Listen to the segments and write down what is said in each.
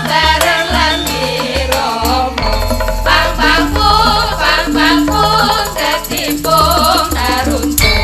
bareng lan Rama pang pang pung pang pang pung dadi pung naruntung.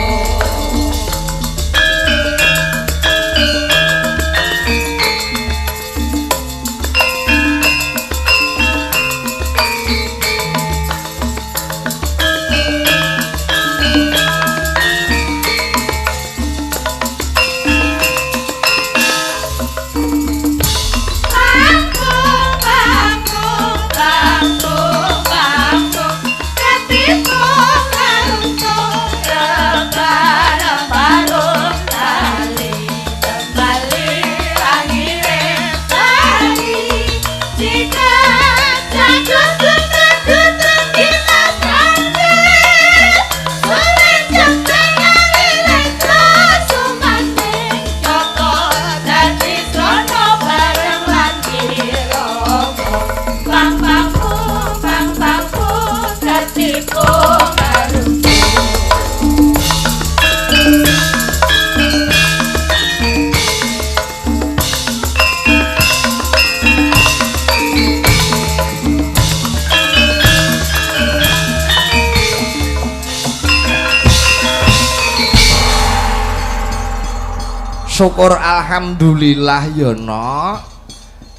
Syukur alhamdulillah ya nok,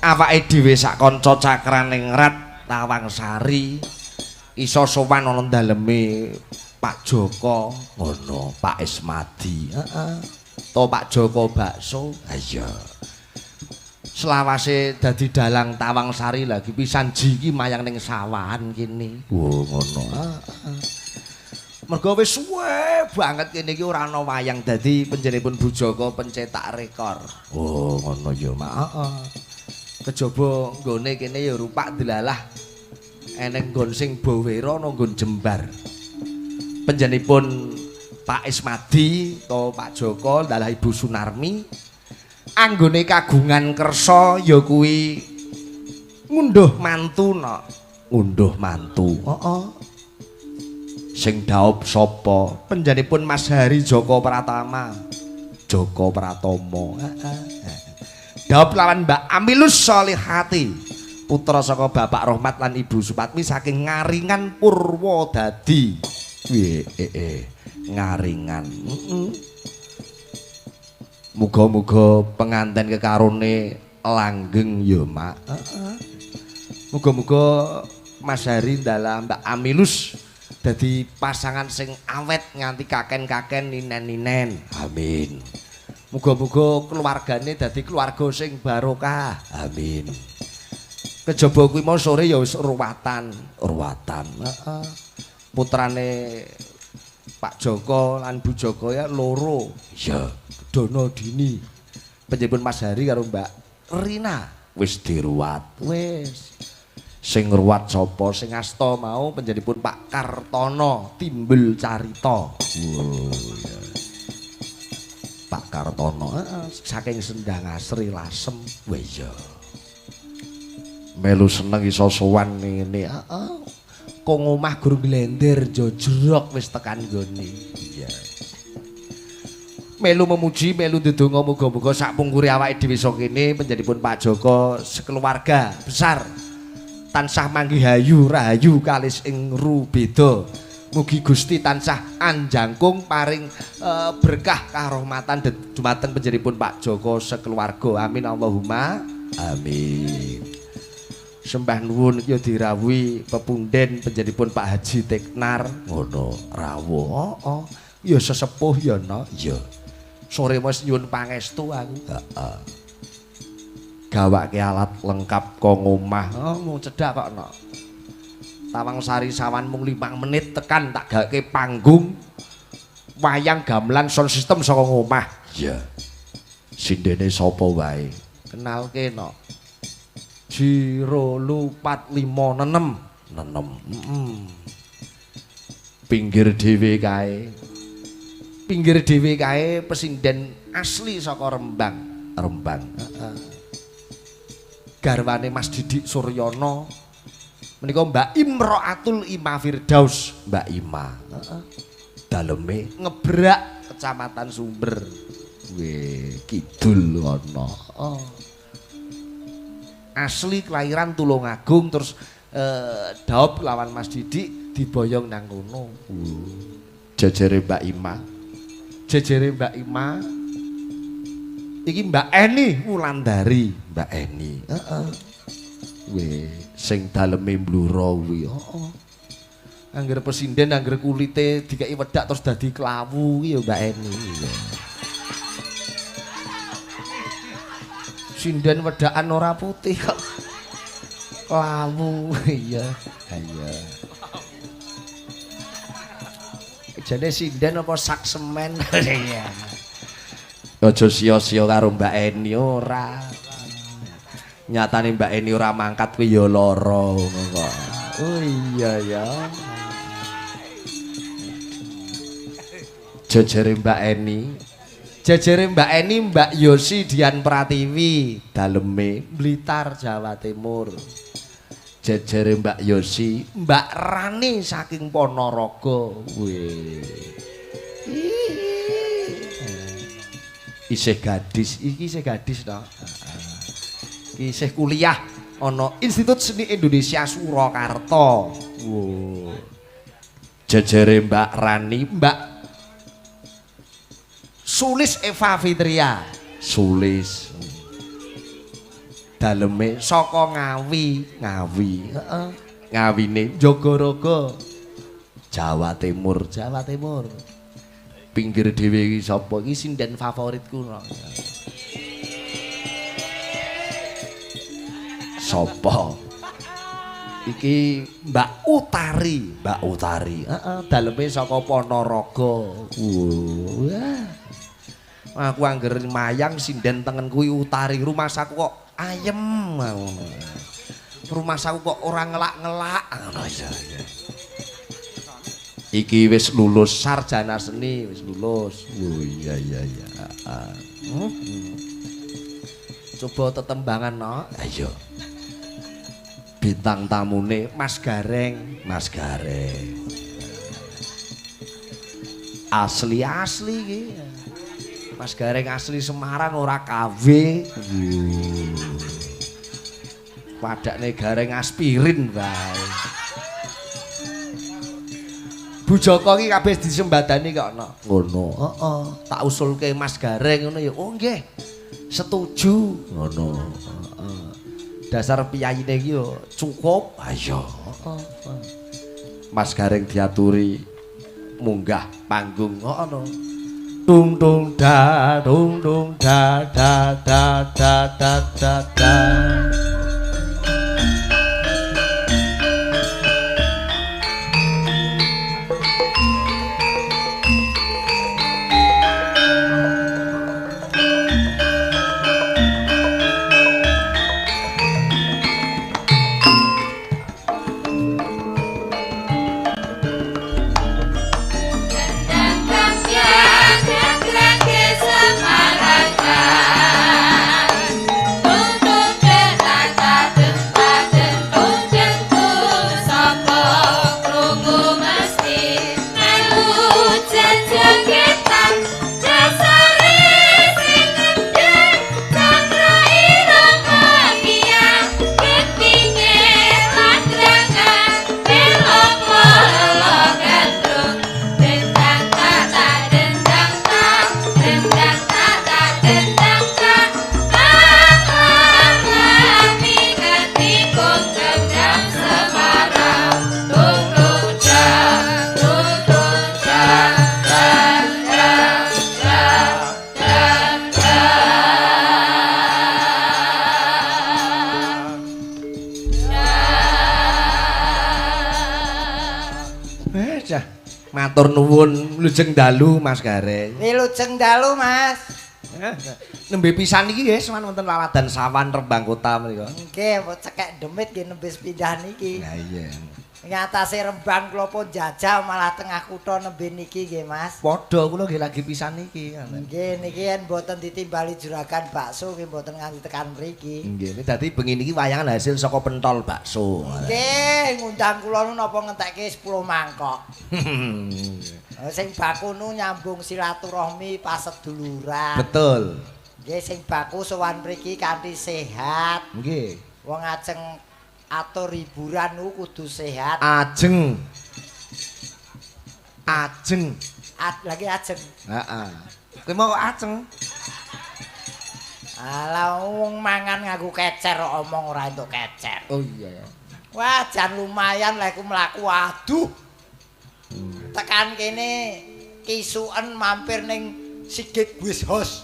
awake dhewe sak kanca cakraning rat Tawangsari iso sowan ana daleme Pak Joko ngono, Pak Ismadi, heeh. To Pak Joko bakso. Ha iya. Selawase dadi dalang Tawangsari lagi pisan ji iki mayang ning sawahan kene. Wo ngono. Heeh. Mergo wis suwe banget kene iki ora ana wayang dadi panjenenganipun Bu Joko pencetak rekor. Oh ngono ya, Mak. Heeh. Kejaba nggone kene ya rupak delalah eneng nggon sing bawera ana nggon jembar. Panjenenganipun Pak Ismadi utawa Pak Joko dalah Ibu Sunarmi anggone kagungan kersa ya kuwi ngunduh mantu nok. Ngunduh mantu. Heeh. Sing daup sapa? Panjenenganipun Mas Hari Joko Pratama. Joko Pratomo. Heeh. Daup lawan Mbak Amilus Solihati, putra saka Bapak Rohmat lan Ibu Supatmi saking Ngaringan Purwodadi. Piye Ngaringan. Heeh. Muga-muga penganten kekarone langgeng ya, Mak. Heeh. Muga-muga Mas Hari ndalah Mbak Amilus dadi pasangan sing awet nganti kaken-kaken ninen-ninen. Amin. Muga-muga keluargane dadi keluarga sing barokah. Amin. Kejaba kuwi mau sore ya wis ruwatan, ruwatan. Heeh. Putrane Pak Joko lan Bu Joko ya loro. Iya, Dono Dini. Panjenengan Mas Hari karo Mbak Rina wis diruwat. Wis. Sing ngruwat sapa? Sing asta mau panjenenganipun Pak Kartono Timbul Carita. Oh, iya. Pak Kartono saking Sendang Asri Lasem. Wah iya. Melu seneng iso sowan ngene. Heeh. Kok omah guru glender jojrok wis tekan nggone. Iya. Melu memuji, melu ndedonga muga-muga sak pungkure awake dhewe iso kene panjenenganipun Pak Joko sekeluarga besar tansah manggih hayu rahayu kalis ing rubeda. Mugi Gusti tansah anjangkung paring berkah karahmatan dumateng panjenenganipun Pak Joko sekeluarga. Amin Allahumma amin. Sembah nuwun iki dirawuhi pepunden panjenenganipun Pak Haji Teknar ngono rawuh. Heeh. Ya sesepuh ya no. Iya. Sore wis nyuwun pangestu aku. Heeh. Gawake alat lengkap kok ngomah. Oh, mung cedhak kok no. Tawangsari sawan mung 5 menit tekan tak gaweke panggung wayang gamelan sound system saka ngomah. Iya. Sindene sapa wae? Kenalke no. 2 4 5 6 6. Heeh. Pinggir dhewe kae. Pinggir dhewe kae pesinden asli saka Rembang. Rembang. Heeh. Garwane Mas Didik Suryono menika Mbak Imroatul Ima Firdaus, Mbak Ima. Heeh. Daleme Ngebrak Kecamatan Sumber. Weh, kidul ana. Oh. Asli kelahiran Tulungagung terus daup lawan Mas Didik diboyong nang kono. Jejere Mbak Ima. Jejere Mbak Ima. Iki Mbak Eni Wulandari, Mbak Eni. Heeh. Weh, sing daleme Bluro kuwi. Heeh. Angger pesinden angger kulite dikeki wedak terus dadi klawu kuwi ya Mbak Eni. Sinden wedakan ora putih kok. Klawu iya. Iya. Jane sinden apa sak semen. Iya. Aja sia-sia karo Mbak Eni ora. Nyatane Mbak Eni ora mangkat kuwi ya lara ngono kok. Oh iya ya. Jejere Mbak Eni. Jejere Mbak Eni Mbak Yosi Dian Pratiwi daleme Blitar Jawa Timur. Jejere Mbak Yosi Mbak Rani saking Ponorogo. Wih. Isih gadis, iki isih gadis to. Iki isih kuliah ana Institut Seni Indonesia Surakarta. Wow. Jejere Mbak Rani, Mbak Sulis Eva Fitria. Sulis. Daleme saka Ngawi, Ngawi. Heeh. Ngawine Jogorogo. Jawa Timur, Jawa Timur. Pinggir dhewe iki sapa? Iki sinden favoritku no. Sapa? Iki Mbak Utari, Mbak Utari. Heeh, daleme saka Ponorogo. Wah. Aku angger mayang sinden tengen kuwi Utari, rumahsaku kok ayem. Rumahsaku kok ora ngelak-ngelak. Ngono iya. Iki wis lulus sarjana seni, wis lulus. Oh iya iya iya. Coba tetembangan no. Ayo. Bintang tamune Mas Gareng, Mas Gareng. Asli-asli iki. Mas Gareng asli Semarang ora KW. Padakne Gareng aspirin bae. Bu Joko iki kabeh disembadani kok ana. Ngono. Heeh. Tak usulke Mas Gareng ngono ya. Oh nggih. Setuju. Ngono. Heeh. Dasar piyayine iki yo cukup. Ayo. Heeh. Mas Gareng diaturi munggah panggung ngono. Dung dung da dung dung da da da da da da da. Matur nuwun wilujeng dalu Mas Gareng. Wilujeng dalu Mas. Nembe pisan iki nggih sowan wonten Laladan Sawan Rembang Kota menika. Nggih, mbok cekek demit nggih nembe sepindah niki. Lah iya. Ngatasé Rembang kula pun jajal malah tengah kutha nembe niki nggih Mas. Padha kula nggih lagi pisan niki. Nggih niki yen mboten ditimbali juragan bakso nggih mboten nganti tekan mriki. Nggih, ini dadi bengi niki wayangan hasil saka pentol bakso. Nggih, ngundang kula nu napa ngentekke 10 mangkok. Sing baku nu nyambung silaturahmi paseduluran. Betul. Nggih, sing baku sowan mriki kanthi sehat. Nggih. Wong ajeng atur hiburan ku kudu sehat. Ajeng. Ajeng. Lagi ajeng. Heeh. Kowe mau kok ajeng? Alah wong mangan nganggo kecer kok omong ora entuk kecer. Oh iya ya. Wah, jan lumayan lek ku mlaku aduh. Tekan kene kisuken mampir ning Sigit Guest House.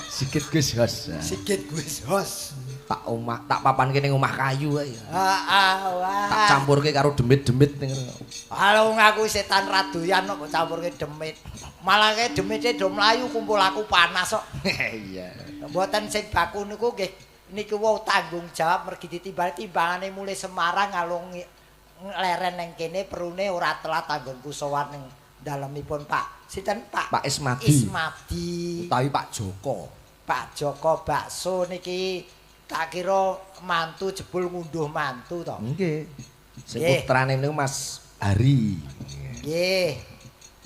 Sigit Gus Hos. Sigit Guest House. Tak omah, tak papanke ning omah kayu ae. Heeh, wah. Tak campurke karo demit-demit ning ngono. Halo ngaku setan radoyan kok mbok campurke demit. Malah ke demite do mlayu kumpul aku panas kok. Iya. Mboten sing baku niku nggih niku wau tanggung jawab mergi ditimbang timbangane mulai Semarang ngalung leren ning kene perune ora telat anggonku sowan ning dalemipun Pak. Sinten Pak? Pak Ismadi. Ismadi. Utawi Pak Joko. Pak Joko bakso niki tak kira mantu jebul ngunduh mantu to. Nggih. Sing Nggih. putrane niku Mas Hari. Nggih.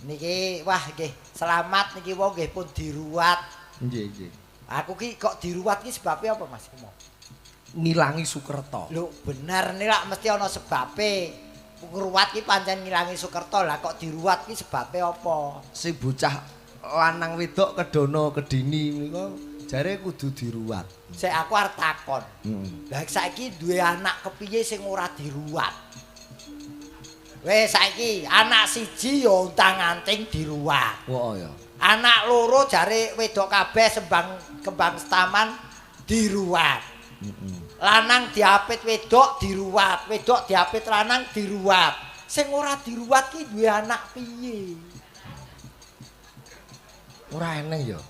Niki wah nggih selamat niki wong nggih pun diruwat. Nggih, nggih. Aku ki kok diruwat ki sebabe apa Mas? Ngilangi Sukerta. Lho bener nih lak mesti ana sebabe. Ngruwat ki pancen ngilangi Sukerta lah kok diruwat ki sebabe apa? Sing bocah lanang wedok kedono kedini menika jare kudu diruwat. Sik aku arep takon. Heeh. Lah saiki duwe anak kepiye sing ora diruwat? Wis saiki anak siji ya ontang-anting diruwat. Oh ya. Anak loro jare wedok kabeh sembang kembang setaman diruwat. Lanang diapit wedok diruwat, wedok diapit lanang diruwat. Sing ora diruwat ki duwe anak piye? Ora eneng ya.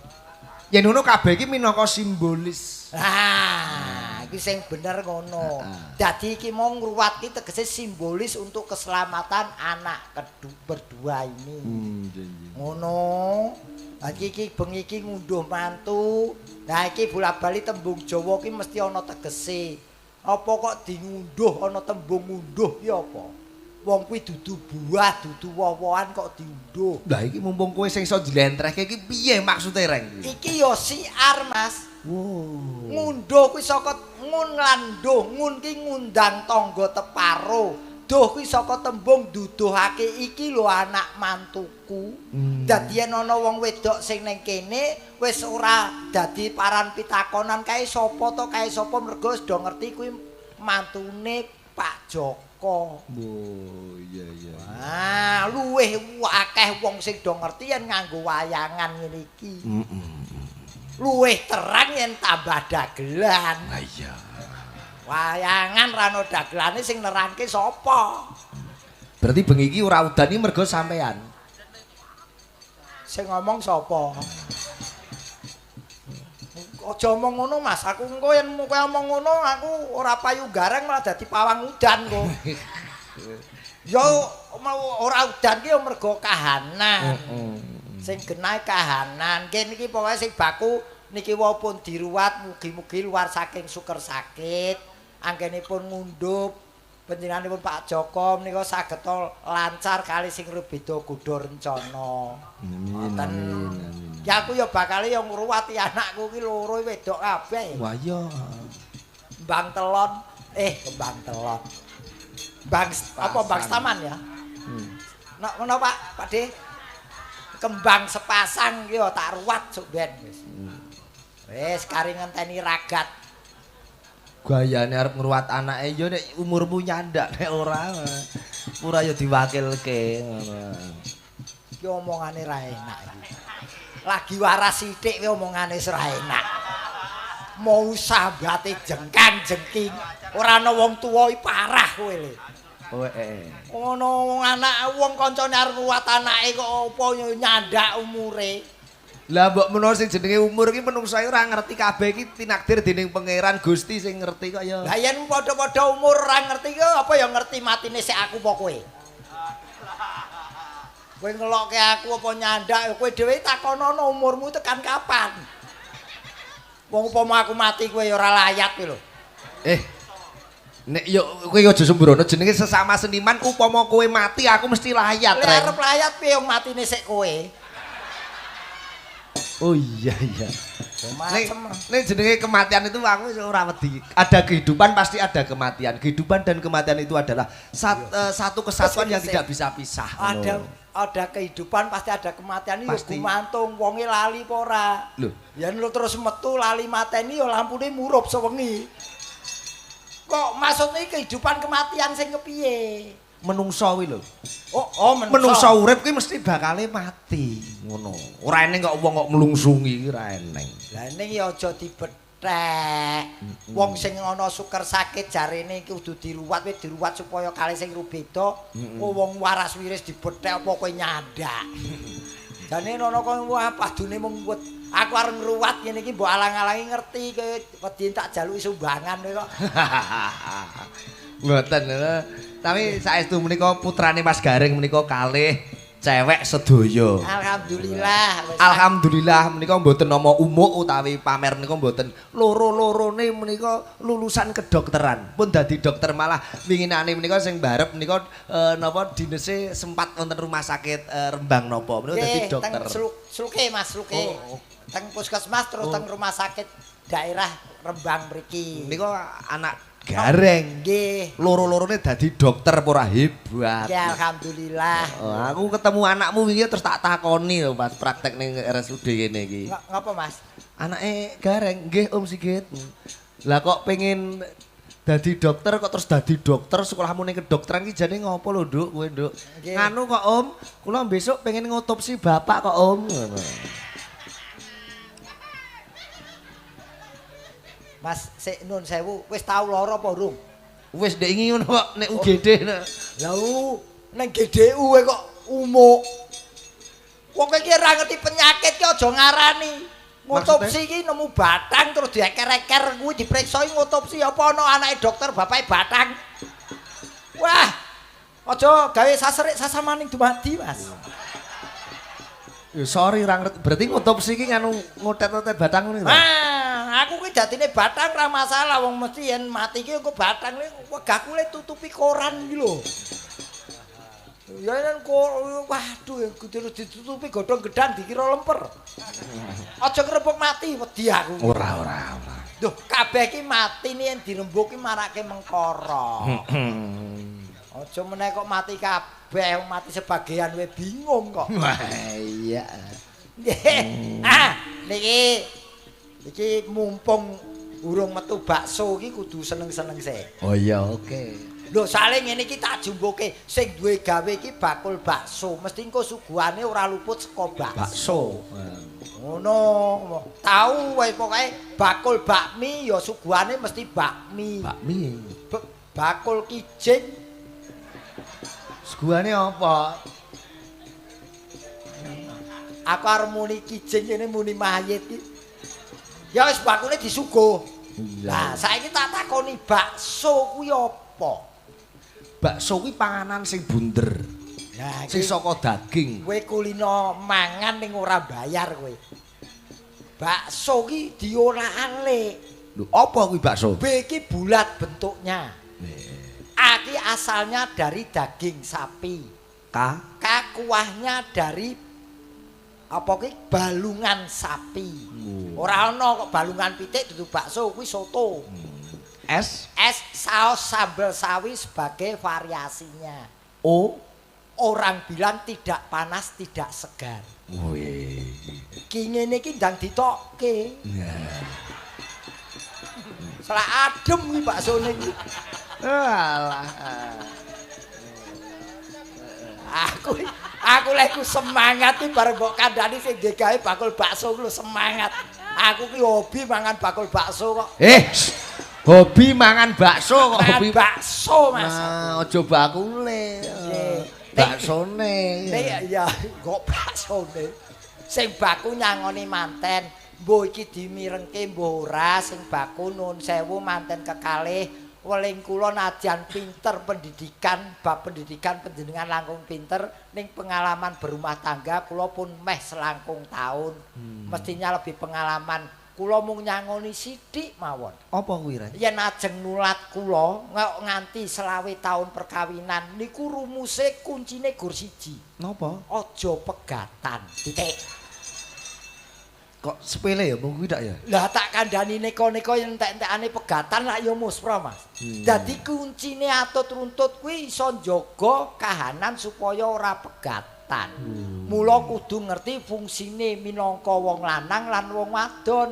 Yen ngono kabeh iki minangka simbolis. Ah, iki sing bener ngono. Dadi iki mau ngruwat ki tegese simbolis untuk keselamatan anak berdua ini. Nggih, nggih. Ngono. Lah iki bengi iki ngunduh mantu. Lah iki bola-bali tembung Jawa ki mesti ana tegese. Apa kok diunduh ana tembung ngunduh ki apa? Wong kuwi dudu buah, dudu woh-wohan kok diunduh. Lah iki mumpung kowe sing iso njlentrehke iki piye maksude Reng? Iki ya siar, Mas. Wow. Ngunduh kuwi saka ngun lan nduh, ngun ki ngundang tangga teparo. Duh kuwi saka tembung duduhake iki lho anak mantuku. Dadi yen ana wong wedok sing ning kene wis ora dadi paran pitakonan kae sapa to kae sapa mergo wis do ngerti kuwi mantune Pak Joko. Oh iya iya. Ah, luwih akeh wong sing do ngerti yen nganggo wayangan ngene iki. Luwih terang yen tambah dagelan. Lah iya. Wayangan ra ono dagelane sing nerangke sapa? Berarti bengi iki ora udan iki mergo sampean. Sing ngomong sapa? Aja omong ngono Mas, aku engko yen kowe omong ngono aku ora payu gareng malah dadi pawang udan kok. Ya ora udan ki ya mergo kahanan. Sing genah kahanan. Kene iki pokoke sing baku niki wau pun diruwat mugi-mugi luar saking suker sakit, anggenipun ngundhup panjenenganipun Pak Joko menika saged lancar kali sing beda godha rencana. Amin amin amin. Ya aku ya bakal ya ngruwati anakku ki loro wedok kabeh. Wah iya. Kembang telon, kembang telon. Bang apa bang setaman ya? Nek ngono Pak, Pak De. Kembang sepasang ki ya tak ruwat sok ben wis. Wis kari ngenteni ragat. Gayane arep ngruwat anake ya nek umurmu nyandak nek ora. Ora ya diwakilke ngono. Iki omongane ra enak iki. Lagi waras sithik kuwi omongane wis ra enak. Mau sambate jengkang jengking, ora ana wong tuwa iki parah kowe le. Oh Ngono wong anak wong kancane arep ngruwat anake kok apa nyandak umure. Lah mbok menawa sing jenenge umur iki menungsa ora ngerti kabeh iki tinakdir dening Pangeran Gusti sing ngerti kok ya. Lah yen padha-padha umur ora ngerti ki apa ya ngerti matine sik aku apa kowe? Kowe ngelokke aku apa nyandak ya kowe dhewe takonono umurmu tekan kapan? Wong upama aku mati kowe ya ora layak kuwi lho. Nek yo kowe aja sembrono jenenge sesama seniman upama kowe mati aku mesti layat. Lah arep layat piye wong matine sik kowe? Oh iya iya. Macem. Nek jenenge kematian itu aku ora wedi. Ada kehidupan pasti ada kematian. Kehidupan dan kematian itu adalah satu kesatuan yang tidak bisa pisah. Ada kehidupan pasti ada kematian. Ya gumantung wonge lali apa ora. Lho, yen lu terus metu lali mateni ya lampune murup sewengi. Kok maksudnya kehidupan kematian sing kepiye? Menungso kuwi lho. Oh, menungso urip kuwi mesti bakale mati. Ngono. Ora eneng kok wong kok mlungsungi iki ora eneng. Lah ning ya aja dibethek. Wong sing ana suker sakit jarene iki kudu diruwat, wis diruwat supaya kalih sing rubeda. Wong waras wiris dibethek apa kowe nyandak. Jane ana kok wah padune mung aku arep ngruwat ngene iki mbok alang-alangi ngerti kowe wedi tak jaluki sumbangan kowe kok. Mboten. Tapi saestu menika putrane Mas Gareng menika kalih cewek sedaya. Alhamdulillah. Alhamdulillah menika mboten nama umuk utawi pamer menika mboten. Loro-lorone menika lulusan kedokteran. Pun dadi dokter malah winginane menika sing barep menika napa dinese sempat wonten rumah sakit Rembang napa menika dadi dokter. Teng Sluke Mas, Sluke. Teng puskesmas terus teng rumah sakit daerah Rembang mriki. Menika anak Gareng. Nggih. Loro-lorone dadi dokter apa ora hebat. Ya alhamdulillah. Oh, aku ketemu anakmu wingi terus tak takoni lho pas praktek ning RSUD kene iki. Ngapa Mas? Anake Gareng, nggih Om Sigit. Lah kok pengen dadi dokter kok terus dadi dokter sekolahmu ning kedokteran iki jane ngopo lho Nduk kowe Nduk? Nganu kok Om, kula besok pengen ngotopsi bapak kok Om. Mas sik nun sewu wis tau lara apa urung? Wis ndek ingi ngono kok nek UGD. Lah ning GDU e kok umuk. Wong iki ora ngerti penyakit ki aja ngarani. Ngotopsi iki nemu batang terus dieker-eker kuwi diperiksa ngotopsi apa ana anake dokter bapake batang. Wah. Aja gawe saserik sasamaning dumadi, Mas. Ya sorry ora ngerti. Berarti ngotopsi iki nganu ngotet-ngotet batang ngono lho. Ah, aku ki jatine batang ora masalah wong mesti yen mati ki engko batang wegah kule tutupi koran iki lho. Ya yen waduh kudu ditutupi godhong gedang dikira lemper. Aja ngrembug mati wedi aku. Ora ora ora. Duh, kabeh ki mati yen dirembug ki marake mengkara. Aja meneh kok mati kabeh, mati sebagian we bingung kok. Wah iya. Nggih. Ah, niki iki mumpung urung metu bakso iki kudu seneng-seneng sik. Oh iya oke. Lho sale ngene iki tak jumboke sing duwe gawe iki bakul bakso, mesti engko suguhane ora luput saka bakso. Ngono. Tau wae pokoke bakul bakmi ya suguhane mesti bakmi. Bakmi. Bakul kijing suguhane apa? Aku arep muni kijing kene muni mayit iki. Ya wis bakule disuguh. Lah saiki tak takoni bakso kuwi apa? Bakso kuwi panganan sing bunder. Lah sing saka daging. Kowe kulino mangan ning ora bayar kowe. Bakso ki diolah-alik. Lho apa kuwi bakso? B iki bulat bentuknya. A ki asalnya dari daging sapi. K K kuahnya dari apa ki balungan sapi. Ora ana kok balungan pitik dudu bakso kuwi soto. S S saus sambal sawi sebagai variasinya. O orang bilang tidak panas tidak segar. Wih. Ki ngene iki ndang ditokke. Salah adem kuwi baksone iki. Alah. Aku lek ku semangat iki bareng mbok kandhani sing digawe bakul bakso ku lho semangat. Aku ki hobi mangan bakul bakso kok. Hobi mangan bakso kok hobi bakso Mas. Nah, aja bakule. Baksone. Nek ya kok baksone. Sing baku nyangoni manten, mbuh iki dimirengke mbuh ora sing baku nun sewu manten kekalih. Weling kula nadyan pinter pendidikan, bab pendidikan panjenengan langkung pinter ning pengalaman berumah tangga kula pun meh selangkung taun. Mestinya lebih pengalaman. Kula mung nyangoni sithik mawon. Apa kuwi, Ren? Yen ajeng nulat kula nganti 25 taun perkawinan niku rumuse kuncine gur siji. Napa? Aja pegatan. Titik. Kok sepele ya mung kuwi tak ya? Lah tak kandhani neka-neka yen entek-entekane pegatan lak ya muspra, Mas. Dadi kuncine atut runtut kuwi iso njaga kahanan supaya ora pegatan. Mula kudu ngerti fungsine minangka wong lanang lan wong wadon.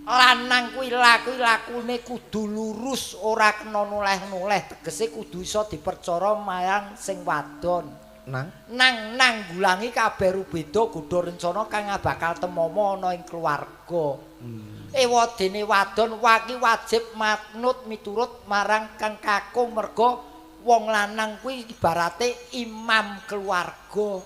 Lanang kuwi lakune kudu lurus, ora kena noleh-noleh, tegese kudu iso dipercara marang sing wadon. Nang nang nanggulangi kabeh rubeda godha rencana kang bakal temomo ana ing keluarga. Ewadene wadon waki wajib manut miturut marang kang kakung merga wong lanang kuwi ibarate imam keluarga.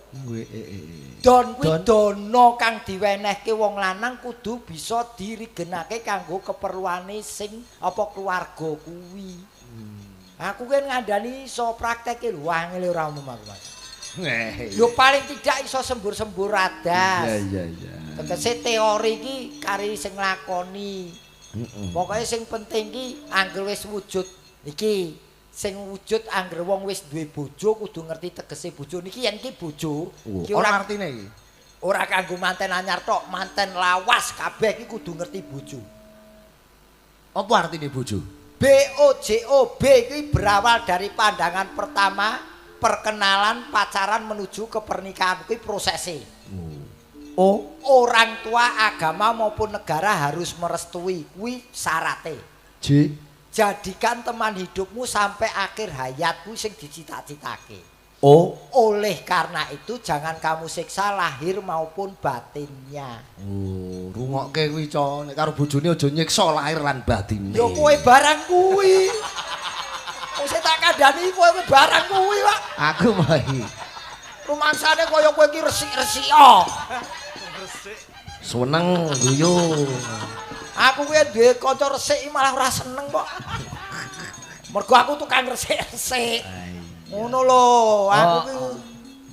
Don kuwi dana kang diwenehke wong lanang kudu bisa dirigenake kanggo keperluane sing apa keluarga kuwi. Aku kan ngandani iso prakteke lho, angel ora umum aku, Mas. Lho paling tidak iso sembur-sembur adas. Iya iya iya. Tegese teori iki kari sing nglakoni. Pokoke sing penting iki angger wis wujud iki, sing wujud angger wong wis duwe bojo kudu ngerti tegese bojo niki yen iki bojo iki ora artine iki. Ora kanggo manten anyar tok, manten lawas kabeh iki kudu ngerti bojo. Apa artine bojo? B O J O B iki berawal dari pandangan pertama, perkenalan, pacaran menuju ke pernikahan kuwi prosese. O orang tua, agama maupun negara harus merestui kuwi syarate. J jadikan teman hidupmu sampai akhir hayat kuwi sing dicita-citake. O oleh karena itu jangan kamu siksa lahir maupun batinnya. Oh, rungokke kuwi co, nek karo bojone aja nyiksa lahir lan batine. Ya kowe barang kuwi. Wis tak kandhani kowe barang kuwi, Pak. Aku mahi. Rumangsane kaya kowe iki resik-resik oh. Resik. Seneng guyu. Aku kuwi duwe kanca resik malah ora seneng kok. Mergo aku tukang resik-resik. Ngono lho, aku ki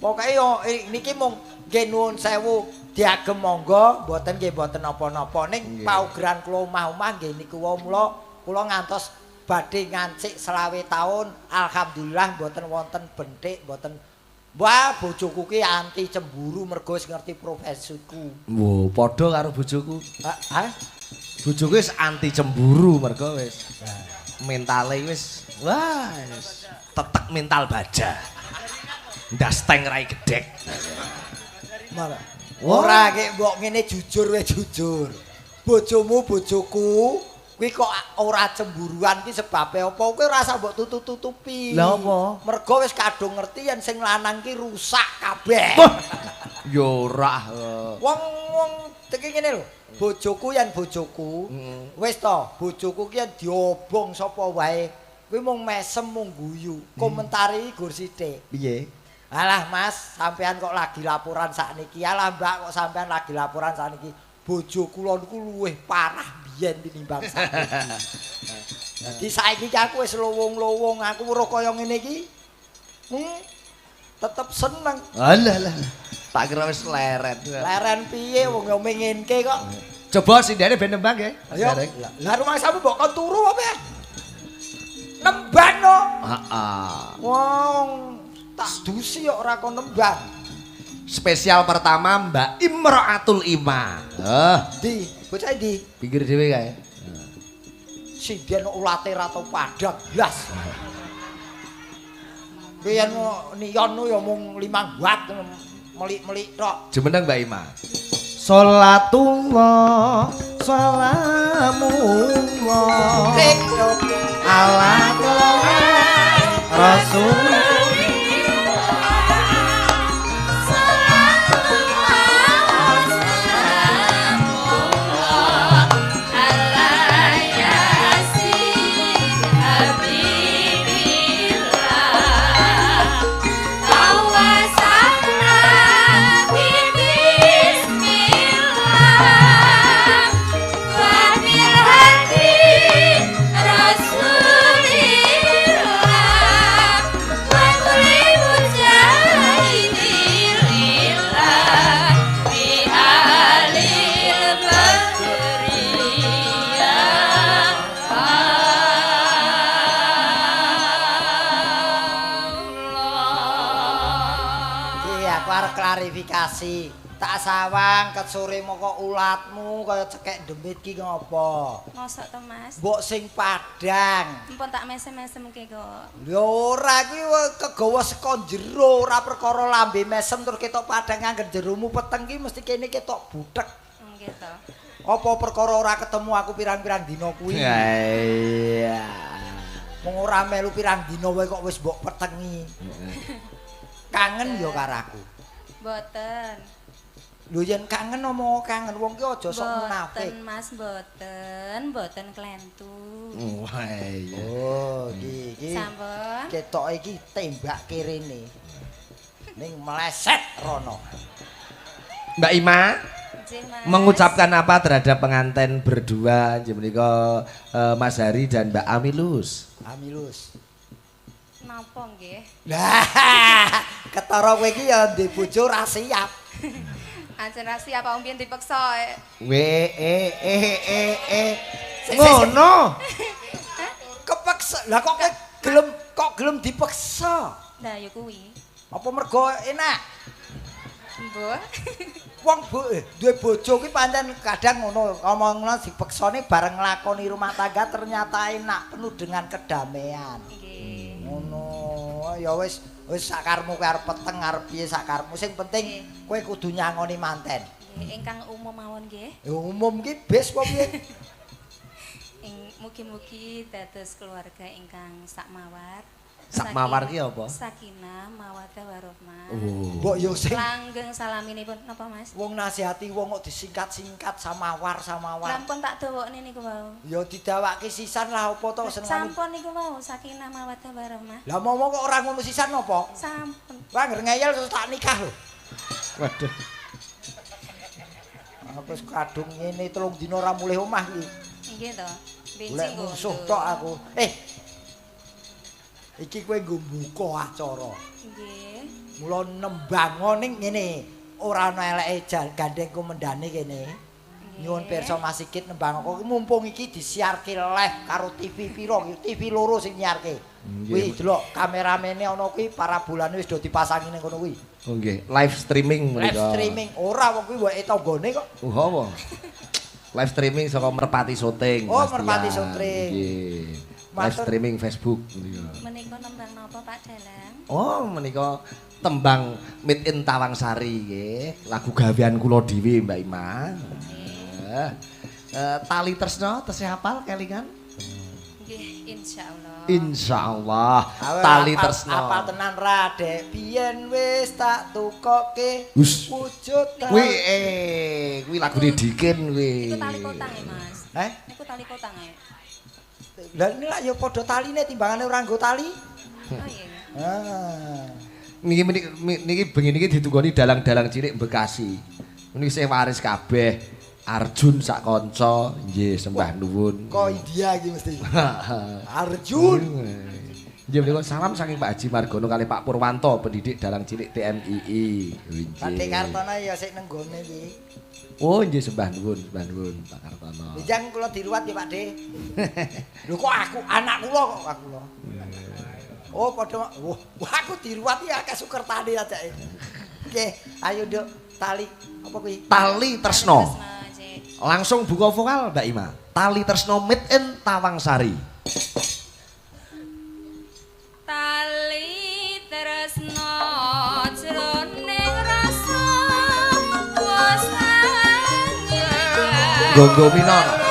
pokoke yo niki mung nggih nuwun sewu diagem monggo, mboten nggih mboten napa-napa ning paugeran kula omah-omah nggih niku wau mula kula ngantos badhe ngancik 25 taun, alhamdulillah mboten wonten benthik, mboten. Wah, bojoku ki anti cemburu mergo wis ngerti profesiku. Wo, padha karo bojoku. Hah? Bojoku wis anti cemburu mergo wis mentale wis wah wis tetek mental baja. Ndas teng rai gedhek. Malah. Ora ki mbok ngene jujur wis jujur. Bojomu bojoku kuwi kok ora cemburuan ki sebabe apa? Kuwi ora usah mbok tutup-tutupi. Lah apa? Mergo wis kadung ngerti yen sing lanang ki rusak kabeh. Ya ora. Wong-wong iki ngene lho. Bojoku yen bojoku, wis to, bojoku ki yen diobong sapa wae, kuwi mung mesem mung guyu. Komentari iki gur sithik. Piye? Alah Mas, sampean kok lagi laporan sakniki. Alah Mbak kok sampean lagi laporan sakniki. Bojo kula niku luwih parah biyen tinimbang saiki. Dadi saiki ki aku wis lowong-lowong, aku weruh kaya ngene iki. Tetep seneng. Alah lah. Tak kira wis leren. Leren piye wong yo menginke kok. Coba sindene ben nembang nggih. Ayo. Lah rumangsamu mbok kon turu apa? Nembang no. Heeh. Wong tak dusi kok ora kon nembang. Spesial pertama Mbak Imroatul Ima. Heh, Ndi? Bocah ndi? Pinggir dhewe kae. Sinden ulate ra tau padhang blas. Kuwi yen niyon ya mung 5 watt melik-melik tok. Jumeneng Mbak Ima. Salatullah salamullah ala Rasul. Rasulillah. Klarifikasi. Tak sawang ket sore moko ulatmu kaya cekek demit ki ngopo? Mosok to, Mas? Mbok sing padang. Empun tak mesem-mesemke kok. Ya ora kuwi kegawa saka jero, ora perkara lambe mesem terus ketok padang angger jeromu peteng ki mesti kene ketok buthek. Nggih to. Apa perkara ora ketemu aku pirang-pirang dina kuwi? Iya. Wong ora melu pirang dina wae kok wis mbok petengi. Kangen ya karo aku. Mboten. Lho yen kangen omong kangen wong ki aja sok munafik. Mboten Mas, mboten, mboten klentu. Wah iya. Oh, iki iki. Sampun. Ketoke iki tembak kirene. Ning meleset rono. Mbak Ima Nggih, Mas. mengucapkan apa terhadap pengantin berdua nggih menika Mas Hari dan Mbak Amilus? Amilus. Napa nggih? Lah, ketara kowe iki ya ndek bojo ora siap. Ancen ra siap aku mbiyen dipeksa. W E E E E. Ngono. Kepeksa. Lah kok gelem dipeksa? Lah ya kuwi. Apa mergo enak? Mbah. Wong duwe bojo ki pancen kadang ngono, ngomongno dipeksane bareng nglakoni rumah tangga ternyata enak, penuh dengan kedamaian. Nggih. Ngono. Ya wis wis sakarmu kowe arep peteng arep piye sakarmu sing penting kowe kudu nyangoni manten. Nggih, ingkang umum mawon nggih. Ya umum ki bis apa piye? Ing mugi-mugi dados keluarga ingkang sakmawar. Sakmawar ki apa? Sakinah, mawaddah warahmah. Oh. Mbok yo sing langgeng salaminipun napa Mas? Wong nasihati wong kok disingkat-singkat samawar samawar. Sampun tak dawokne niku wau. Ya didawake sisan lah apa to senengane. Sampun niku wau sakinah mawaddah warahmah. Lah momo kok ora ngono sisan apa? Sampun. Wah ngger ngeyel terus tak nikah lho. Waduh. Aku wis kadung ngene 3 dina ora mulih omah iki. Nggih to. Golek Benjing kok. musuh tok aku. Iki kowe nggo buka acara. Nggih. Mula nembang ning ngene, ora ana eleke gandeng komendane kene. Nyuwun pirsa Mas Sigit nembang kok mumpung iki disiarke live karo TV pira iki? TV loro sing nyiarke. Kuwi delok kameramene ana kuwi parabolane wis do dipasangi ning kono kuwi. Oh nggih, live streaming menika. Live streaming ora wong kuwi wae tanggane kok. Oh apa? Live streaming saka Merpati Syuting. Oh, Merpati Syuting. Nggih. Live streaming Facebook menika. Menika nembang napa Pak Dalang? Oh, menika tembang Made in Tawangsari nggih, lagu gawean kula dhewe Mbak Ima. Tali Tresno tesih hafal kelingan? Nggih, insyaallah. Insyaallah. Tali Tresno. Apal tenan ra, Dek? Biyen wis tak tukoke wujud. Kuwi kuwi lagune Dikin kuwi. Iku tali kotang e, Mas. Heh? Niku tali kotang e. Lah ini lah ya padha taline timbangane ora nggo tali. Oh iya. Ah. Niki niki bengi niki ditunggoni dalang-dalang cilik Bekasi. Niki sing waris kabeh. Arjun sak kanca, nggih sembah nuwun. Kok India iki mesti. Arjun. Nggih menika salam saking Pak Haji Margono kalih Pak Purwanto pendidik dalang cilik TMII. Pak Kartono ya sik nenggone iki. Oh nggih sembah nuwun, sembah nuwun Pak Kartono. Bijang kula diruwat ya Pak De. Lho kok aku anak kula kok aku lho. Oh padha wah aku diruwat ya akeh sukertane ajake. Nggih, ayo Nduk, tali apa kuwi? Tali Tresno. Langsung buka vokal Mbak Ima. Tali Tresno Made in Tawangsari. Tali Tresno jroning rasa bosan. Gonggo minor.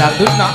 Dangdut no.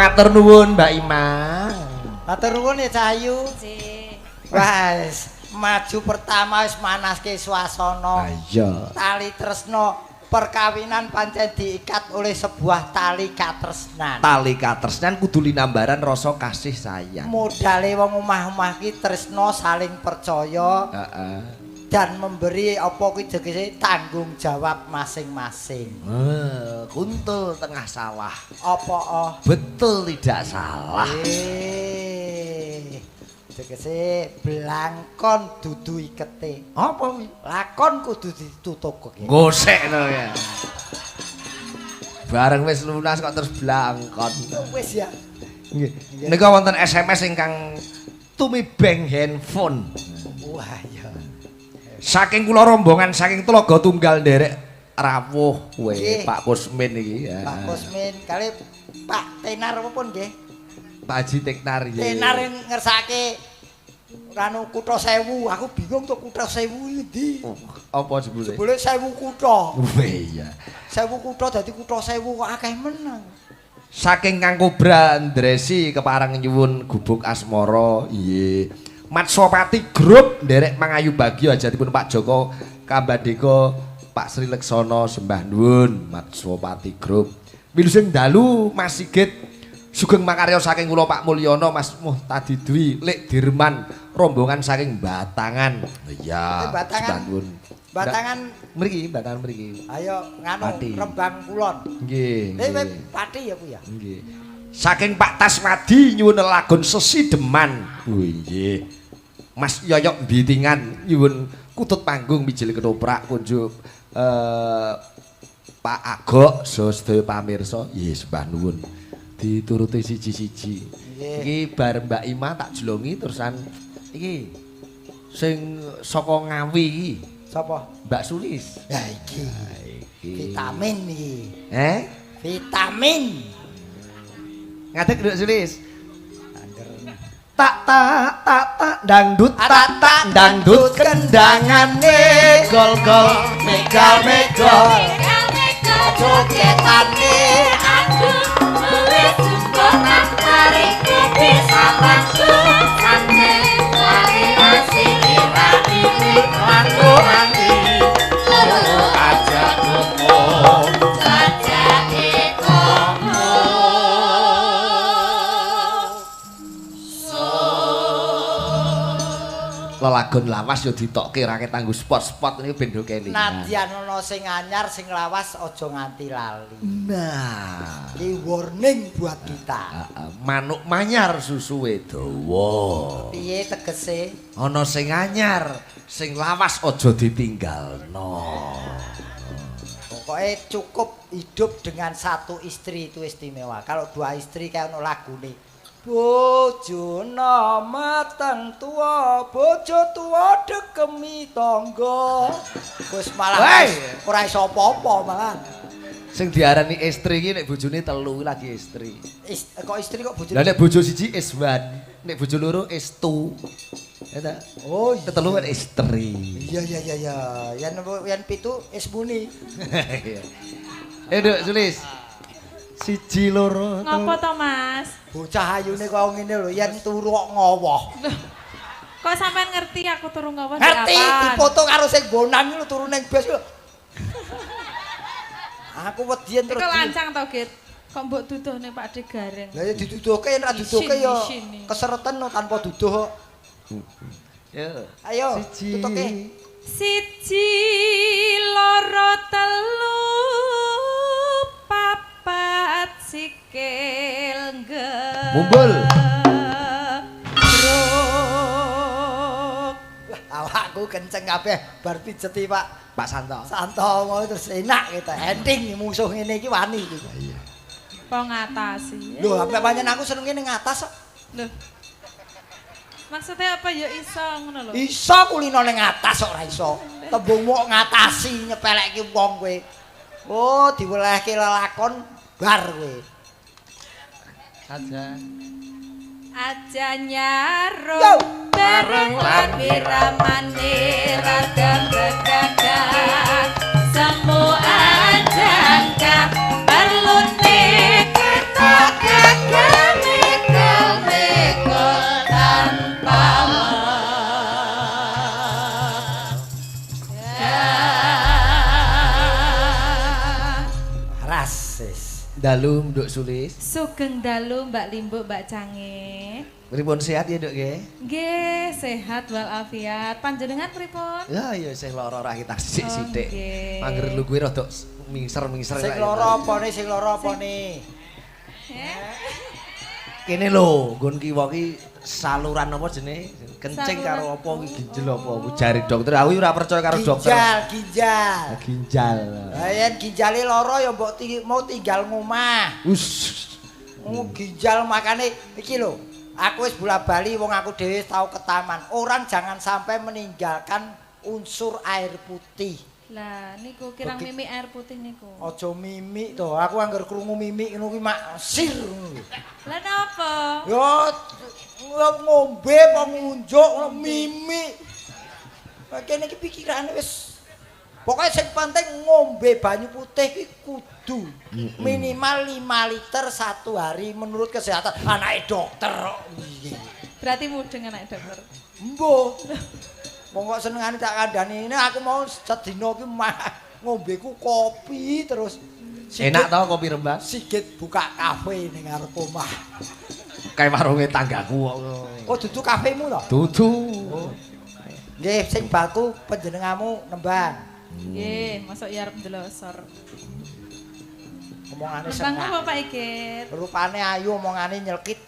Matur nuwun Mbak Ima. Matur nuwun ya Cahayu. Wes, maju pertama wis manaske suasana. Iya. Tali tresno perkawinan pancen diikat oleh sebuah tali katresnan. Tali katresnan kudu linambaran rasa kasih sayang. Modale wong omah-omah ki tresno saling percaya. Heeh. Dan memberi apa kuwi jenenge tanggung jawab masing-masing. Kuntul tengah sawah. Apa oh? Betul tidak salah. Tegese blangkon dudu ikete. Apa kuwi? Lakon kudu ditutup. Gosekno ya. Bareng wis lunas kok terus blangkon. Wis ya. Nggih. Nika wonten SMS ingkang tumibeng handphone. Wah iya. Saking kula rombongan saking Tlaga Tunggal nderek rawuh we Pak Kusmin iki. Pak Kusmin kali Pak Tenar apa pun nggih? Pak Haji Teknar nggih. Tenar ngersake ranu kutha 1000, aku bingung to kutha 1000 endi? Apa jebule? Jebule 1000 kutha. Weh iya. 1000 kutha dadi kutha 1000 kok akeh menang. Saking Kang Kobra Ndresi kepareng nyuwun gubuk asmara. Nggih. Matsopati Grup nderek mangayu bagya hajatipun Pak Joko Kambadeka Pak Sri Leksono sembah nuwun Matsopati Grup. Wilujeng dalu Mas Sigit sugeng makarya saking kula Pak Mulyono Mas Muhtadi Dwi Lek Dirman rombongan saking Batangan. Iya. Batangan. Batangan mriki, Batangan mriki. Ayo nganu Rembang Kulon. Nggih. Pati ya ku ya. Nggih. Saking Pak Taswadi nyuwun lagon Sesideman. Oh nggih. Mas Yoyok Bitingan nyuwun kutut panggung mijil ketoprak kunjuk Pak Agok sedaya pamirsa. Nggih sembah nuwun. Dituruti siji-siji. Iki bar Mbak Ima tak jelongi terusan iki sing saka Ngawi iki. Sapa? Mbak Sulis. Ya iki. Vitamin iki. Vitamin. Ngadeg Nduk Sulis. Tak tak tak tak dangdut tak tak dangdut kendangane gol gol megal megol Jogetane Aduh, wis jumbo tak tarik kopi sabantu sante lari lari laku mandi aja ngomong saja komo. Lelagon lawas yo ditokke ra ketanggo spot-spot niku ben do kelingan. Nadyan ana sing anyar sing lawas aja nganti lali. Nah, Iki warning buat kita. heeh, manuk manyar susuwe dawa. Piye tegese? Ana sing anyar, sing lawas aja ditinggalno. Pokoknya cukup hidup dengan satu istri itu istimewa. Kalau dua istri kayak ono lagune. Bojo meteng tuwa, bojo tuwa dekemi tangga. Wis malah Wey! wis ora iso apa-apa malah. Sing diarani istri iki nek bojone telu lagi istri. Kok istri kok bojo? Lah nek bojo siji iswan, nek bojo loro estu. Ya ta? Oh iya. Ketelu kan istri. Iya iya iya iya. Yen yen pitu ismuni. Eh, Nduk, Sulis. Siji loro. Ngopo to, Mas? Bocah ayune kaya ngene lho, yen turu kok ngowoh. Loh, kok sampean ngerti aku turu ngowo ndek Ngerti apaan? dipoto karo sing bonang lho turu ning bus lho. Aku wedian terus. Iku lancang to, Git. Kok mbok duduhne Pak De Gareng. Lah ya diduduhke yen ra duduhke ya Isin, isin. kesereten no tanpa duduh kok. Yo. Ayo, Siji. tutuke. Siji loro telu papat sikil Mumbul. Gruk. Wah, awakku kenceng kabeh bar pijeti Pak Pak Santo. Santo mau terus enak gitu. Ending musuh ngene iki wani iki. Iya. Apa ngatasi? Lho, sampe pancen aku senenge ning atas kok. Loh. Maksudnya apa ya iso ngono lho? Iso kulino ning atas kok ora iso. Tembung kok ngatasi nyepelekke wong kowe. Oh, diwelehke lelakon bar kowe. Saja. Aja Yo. nyarung bareng lan wiramane rada begagak semu ajangka perlune ketok gagak mekel mekel tanpa wegah. Rasis. Dalu Nduk Sulis. Sugeng dalu Mbak Limbuk Mbak Cange. Pripun sehat ya, Nduk nggih? Nggih, sehat walafiat. Panjenengan pripun? Ya ya sing lara ora kita sithik-sithik. Oh, nggih. Angger lu kuwi rada mingser-mingser. Sing lara apane sing lara apane? Eh? Kene lho, nggon kiwa ki saluran apa jenenge? Kencing karo Saluran. apa kuwi ginjel apa kuwi jare dokter. Aku ora percaya karo dokter. Ginjal, ginjal. Ginjal. Lah yen ginjale lara ya mbok mau tinggal ngomah. Us. Oh, ginjal makane iki lho. Aku wis bola-bali wong aku dhewe tau ke taman. Orang jangan sampai meninggalkan unsur air putih. Lah niku kirang mimik air putih niku. Aja mimik to. Aku angger krungu mimik ngono kuwi mak sir ngono lho. Lah napa? Ya ngombe apa ngunjuk ngono mimik. Kene iki pikirane wis pokoke sing penting ngombe banyu putih ki kudu minimal 5 liter satu hari menurut kesehatan. Anake dokter kok. Piye? Berarti mudeng anak dokter. Mbuh. Wong kok senengane tak kandhani ini aku mau sedina ki ngombeku kopi terus. Sigit- Enak to kopi Rembang? Sigit buka kafe ning ngarep omah. Kayak warunge tanggaku kok. Oh, dudu kafemu to? Dudu. Nggih, sing baku panjenenganmu nembang. Nggih, mosok ya arep ndelosor. Omongane Nembang sengak. apa Pak Igit? Rupane ayu omongane nyelkit.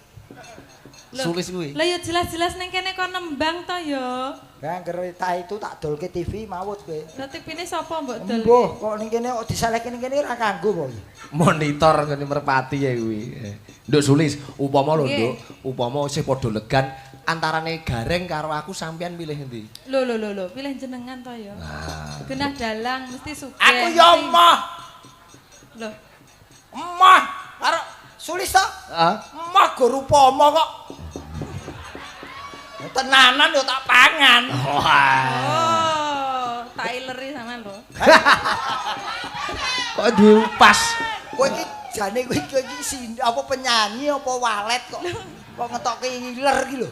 Loh, Sulis kuwi. Lah ya jelas-jelas ning kene kon nembang to ya. Lah angger ta itu tak dolke TV mawut kowe. Lah tipine sapa mbok dol? Mbuh, kok ning kene kok diselehke ning kene ora kanggo kok. Monitor ngene merpati ya kuwi. Nduk Sulis, upama lho Nggih. Nduk, upama isih padha legan antarane Gareng karo aku sampean milih endi? Lho lho lho lho, pilih jenengan to ya. Nah, Genah dalang mesti sugih. Aku ya emoh. Lho, Emoh karo Sulis to. Heeh. Emoh go rupama kok. Tenanan yo tak pangan. Wah. oh, tak ileri sampean. larangan lho. Kok diupas? Kowe iki jane kowe iki apa penyanyi apa walet kok kok ngetokke iler iki lho.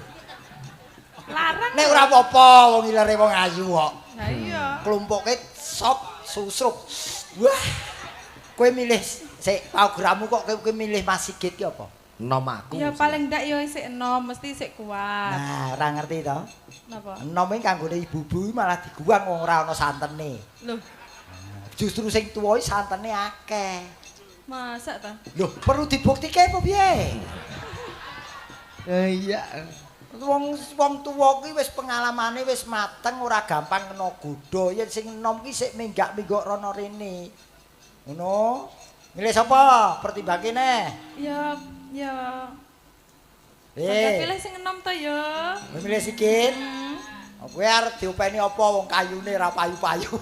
Larang. Nek ora apa-apa wong ilere wong ayu kok. Lah iya. Klumpuke sop susrup. Wah. Kowe milih sik programmu kok kowe milih Mas Sigit ki apa? Enom aku. Ya paling ndak ya sik enom, mesti sik kuat. Nah, ora ngerti to? Napa? Enom iki kanggone ibu-ibu malah diguang wong ora ana santene. Lho. Justru sing tuwa iki santene akeh. Masa ta? Lho, perlu dibuktike apa piye? Iya. Wong tuwa ki wis pengalamane wis mateng, ora gampang kena godha. Yen sing enom ki sik minggak-minggok rono rene. Ngono. Milih sapa? Pertimbangke neh. Ya, ya. Pilih sing enom to ya. Milih Sigit. Kowe arep diopeni apa wong kayune ra payu-payu.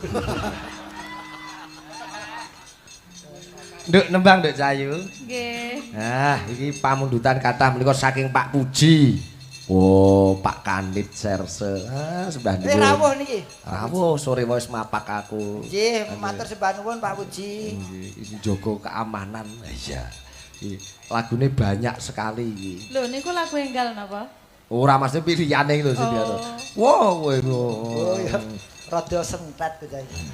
Nduk nembang Nduk Cayu. Nggih. Nah, iki pamundutan kathah menika saking Pak Puji. Oh, Pak Kanit Serse. Ah, sembah nuwun. Rawuh niki. Rawuh sore wis mapak aku. Nggih, matur sembah nuwun Pak Puji. Nggih, iki njaga keamanan. Iya. Lagune banyak sekali iki. Lho niku lagu enggal napa? Ora, maksudnya pilihane lho sing biasa. Wah, kowe. Oh ya, rada sentet bocah iki.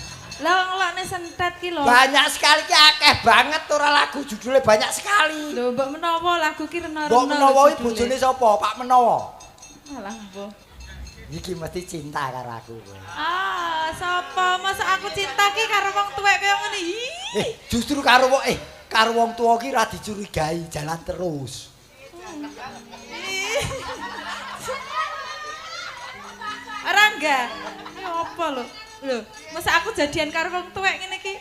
Lah ngelokne sentet ki lho. Banyak sekali ki akeh banget ora lagu judule banyak sekali. Lho mbok menawa lagu ki rena-rena. Mbok menawa iki bojone sapa? Pak Menawa. Alah mbuh. Iki mesti cinta karo aku kowe. Ah, sapa? Masa aku cinta ki karo wong tuwek kaya ngene. Justru karo wong karo wong tuwa ki ra dicurigai, jalan terus. Ora enggak. Ya apa lho? Lho, masa aku jadian karo wong tuwek ngene iki?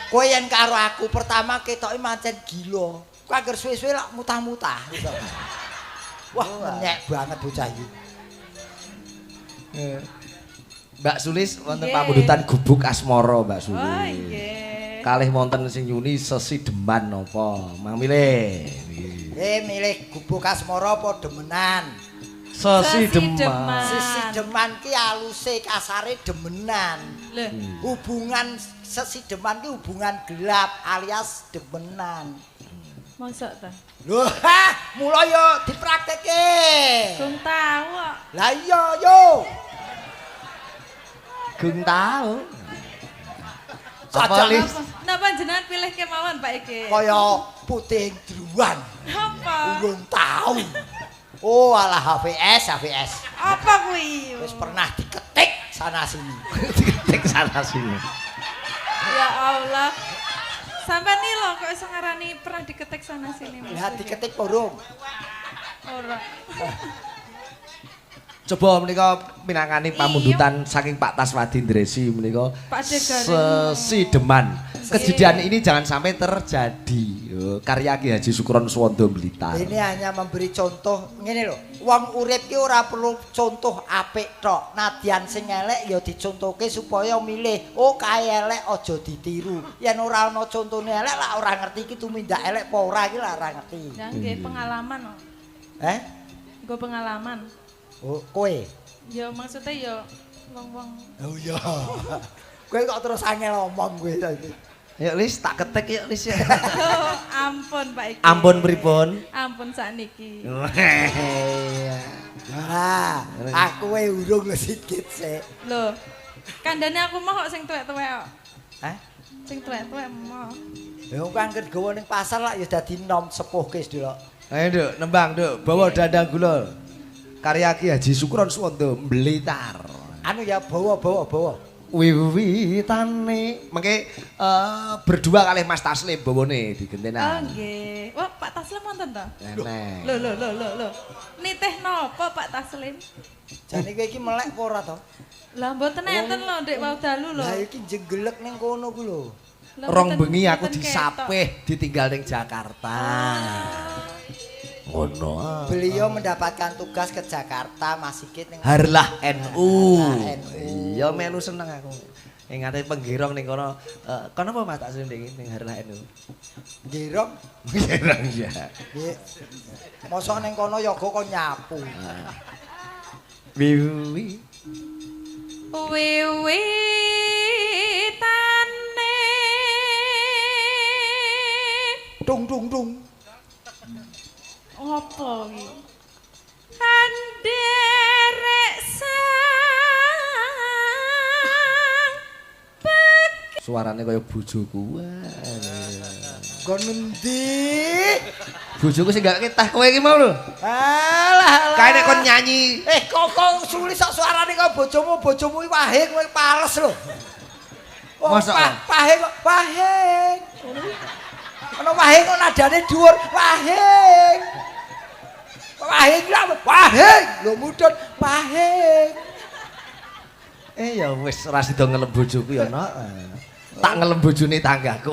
Kowe yen karo aku pertama ketoke mancen gila. Kowe angger suwe-suwe lak mutah-mutah. Wah, menyek banget bocah iki. Mbak Sulis wonten pamundutan Gubuk Asmara, Mbak Sulis. Oh, nggih. Kalih wonten sing nyuni sesideman napa? Mang milih. Milih Gubuk Asmara apa demenan? Sesideman. Sesideman ki aluse kasare demenan. Lho, hubungan sesideman ki hubungan gelap alias demenan. Mosok ta? Lho, ha, mula yo dipraktekke. Gung tau kok. Lah iya yo. Gung tau. Apa Lis? Napa jenengan pilih kemawon Pak iki? Kaya putih druan. Apa? Gung tau. Oh alah HVS, HVS. Apa kuwi? Wis pernah diketik sana sini. Diketik sana sini. Ya Allah. Sampai nih lho kok iso ngarani pernah diketik sana sini. Lah diketik urung? Ora. Coba menika minangkani pamundutan saking Pak Taswadi Ndresi menika sesideman. Kejadian ini jangan sampai terjadi. Karya Ki Haji Sukron Suwondo Blitar. Ini hanya memberi contoh ngene lho. Wong urip ki ora perlu contoh apik tok. Nadyan sing elek ya dicontohke supaya milih. Oh kae elek aja ditiru. Yen ora ana contone elek lak ora ngerti iki tumindak elek apa ora iki lak ora ngerti. Ya nggih pengalaman kok. Eh? Nggo pengalaman. Oh, kowe. Ya maksudnya ya wong-wong. Oh iya. Kowe kok terus angel omong kowe saiki. Yuk Lis, tak ketik yuk Lis ya. Oh, ampun Pak Iki. Ampun pripun? Ampun sakniki. Nah, aku wae urung lho sikit sik. Lho, kandhane aku mau kok sing tuwek-tuwek kok. Hah? Sing tuwek-tuwek mau. Lha kok angger gawa ning pasar lak ya dadi nom sepuhke sedelok. Ayo Nduk, nembang Nduk, bawa dandang gula. Karya Ki Haji Sukron Suwondo Blitar. Anu ya bawa-bawa bawa. Wiwitane mengke berdua kalih Mas Taslim bawane digentenan. Oh nggih. Wah, Pak Taslim wonten ta? Enek. Lho lho lho lho lho. Nitih napa Pak Taslim? Jane kowe iki melek apa ora to? Lah mboten enten lho ndek wau dalu lho. Lah iki jenggelek ning kono ku lho. Rong bengi aku disapih ditinggal ning Jakarta. Ngono. Beliau mendapatkan tugas ke Jakarta Mas Sigit ning Harlah NU. Iya melu seneng aku. Ingate penggirong ning kono. Kono apa Mas Taslim ning ning Harlah NU? Girong? Girong ya. Nggih. Mosok ning kono yoga kok nyapu. Wiwi. Wiwitane Dung dung dung. Apa iki? Anderek sang pek. Suarane kaya bojoku. Nggon ngendi? Bojoku sing gak ketah kowe iki mau lho. Alah alah. Kae nek kon nyanyi. Eh kok kok sulis kok suarane kok bojomu, bojomu iki wahing kowe pales lho. Mosok? Pahing kok wahing. Ana wahing kok nadane dhuwur, wahing. Wahing lha wahing. Lho mudhun wahing. Eh ya wis ora sida ngelem bojoku ya, Nok. Tak ngelem bojone tanggaku.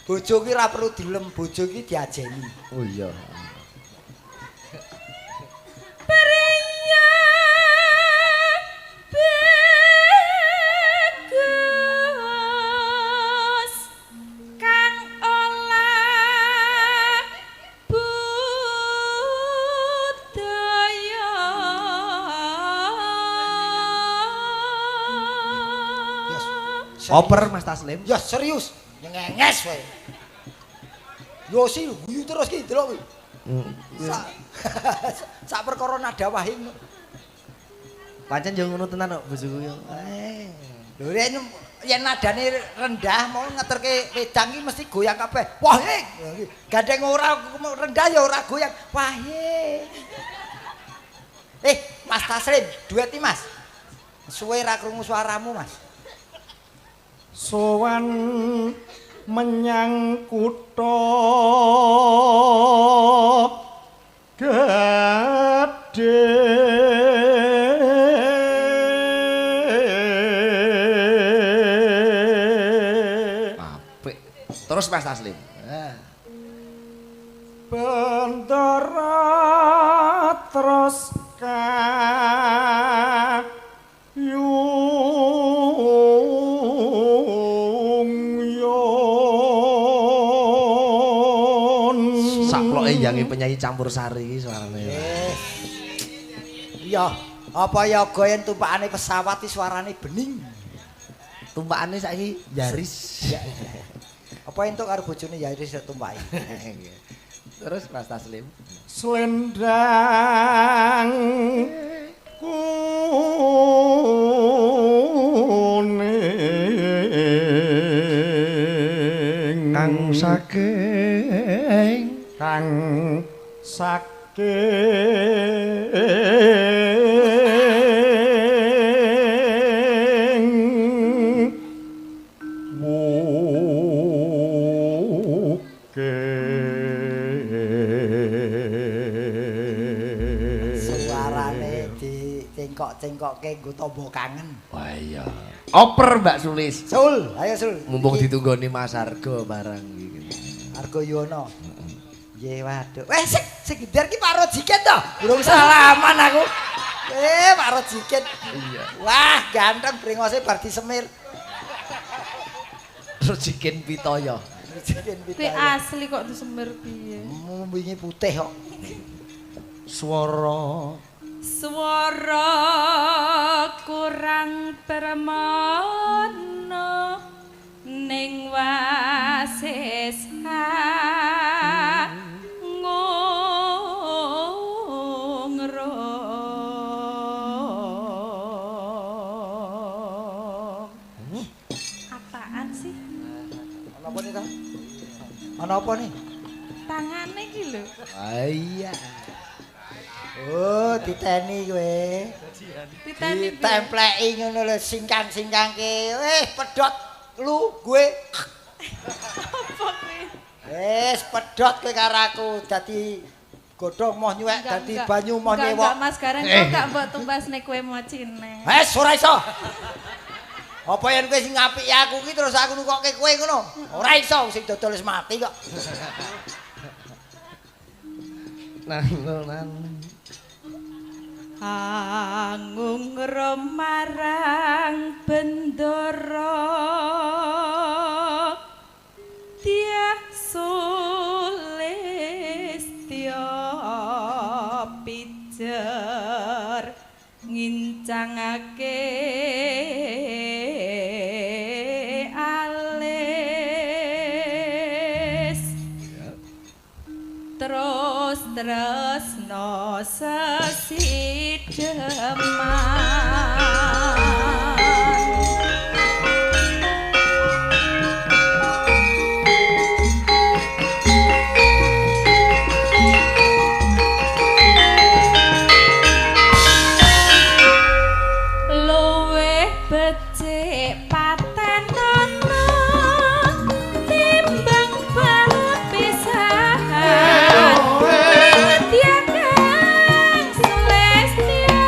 Bojo ki ora perlu dilem, bojo ki diajeni. Oh iya. Priya bagus kang olah budaya. Oper Mas Taslim. Ya serius, nyengenges kowe. Yo si guyu terus ki delok kuwi. Sak perkara nada wahing. Pancen yo ngono tenan kok bojoku yo. Lho yen nadane rendah mau ngeterke wedang ki mesti goyang kabeh. Wahing. Gandeng ora rendah ya ora goyang. Wahing. Eh, Mas Taslim, duet iki Mas. Suwe ra krungu suaramu, Mas. Sowan menyang kutha gedhe apik. Terus Mas Taslim. Bendara terus Sakploke yangi penyanyi campur sari iki suarane. Iya, apa ya yen tumpakane pesawat iki suarane bening. Tumpakane saiki Yaris. Apa entuk karo bojone Yaris tumpake. Terus Mas Taslim. Slendang kuning kang saking kang saking wukir. Suarane dicengkok-cengkokke nggo tamba kangen. Wah iya. Oper Mbak Sulis. Sul, ayo Sul. Mumpung ditunggoni Mas Argo barang iki. Argo Yono. Nggih, waduh. Eh, sik sing gendar ki Pak Rojikin to. Durung salaman aku. Eh, Pak Rojikin. Iya. Wah, ganteng brengose bar disemir. Rojikin Pitoyo. Rojikin Pitoyo. Kuwi asli kok disemir piye? Wingi putih kok. Swara swara kurang permono ning wasis apaan sih? Ana apa nih ta? Ana apa nih? Tangane iki lho. Ah iya. Oh, diteni kowe. Diteni ditempleki ngono lho, singkang-singkangke. Eh, pedhot lu gue. Apa kuwi? Wis pedhot kowe karo aku dadi godhong moh nyuwek dadi banyu moh nyewok. Enggak Mas Gareng kok gak mbok tumbasne kowe mocine. Wes ora iso. Apa yen kowe sing ngapiki aku ki terus aku nukokke kowe ngono? Ora iso sing dodol wis mati kok. Nang nang Angung marang bendara Dyah Sulistya pijer Bincangake alis terus tresno sesideman. Luwih becik patenono timbang perpisahan. Widya kang sulestya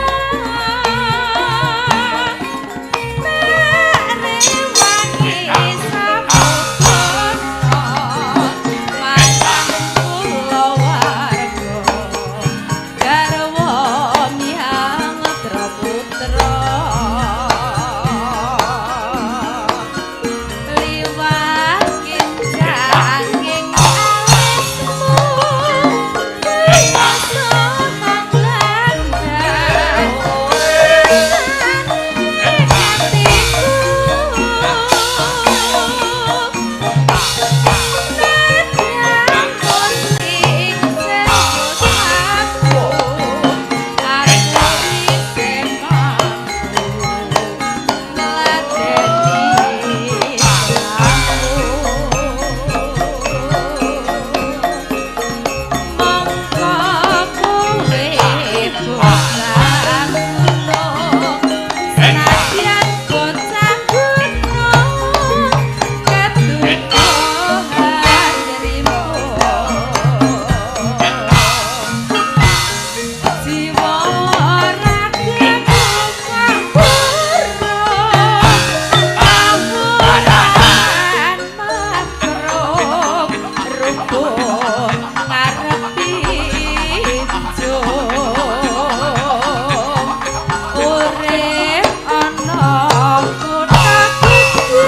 tak rewangi samubarna marang kulawarga garwa miyang putra liwat kinjanging alismu kaya manglandang atiku nadyan sing serius aku aku isih mampu ngladeni laku. Mongko kowe bocah gunung senadyan bocah gunung keduduhan nrimo jiwa ora kebuka burung awuran makruk rubuh ngarepi jung urip ana kutha gedhe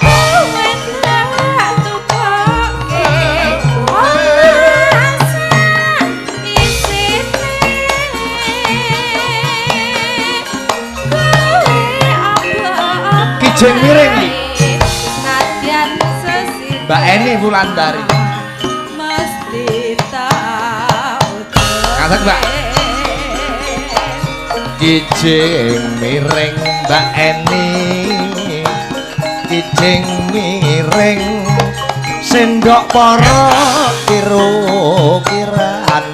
kowe tak tukoke ora sak isine kowe apa Kijing miring iki. nadyan sesideman Mbak Eni Wulandari. mesti tau Ngadeg, Mbak. Kijing miring Mbak Eni, kijing miring sendok para kira-kiraan.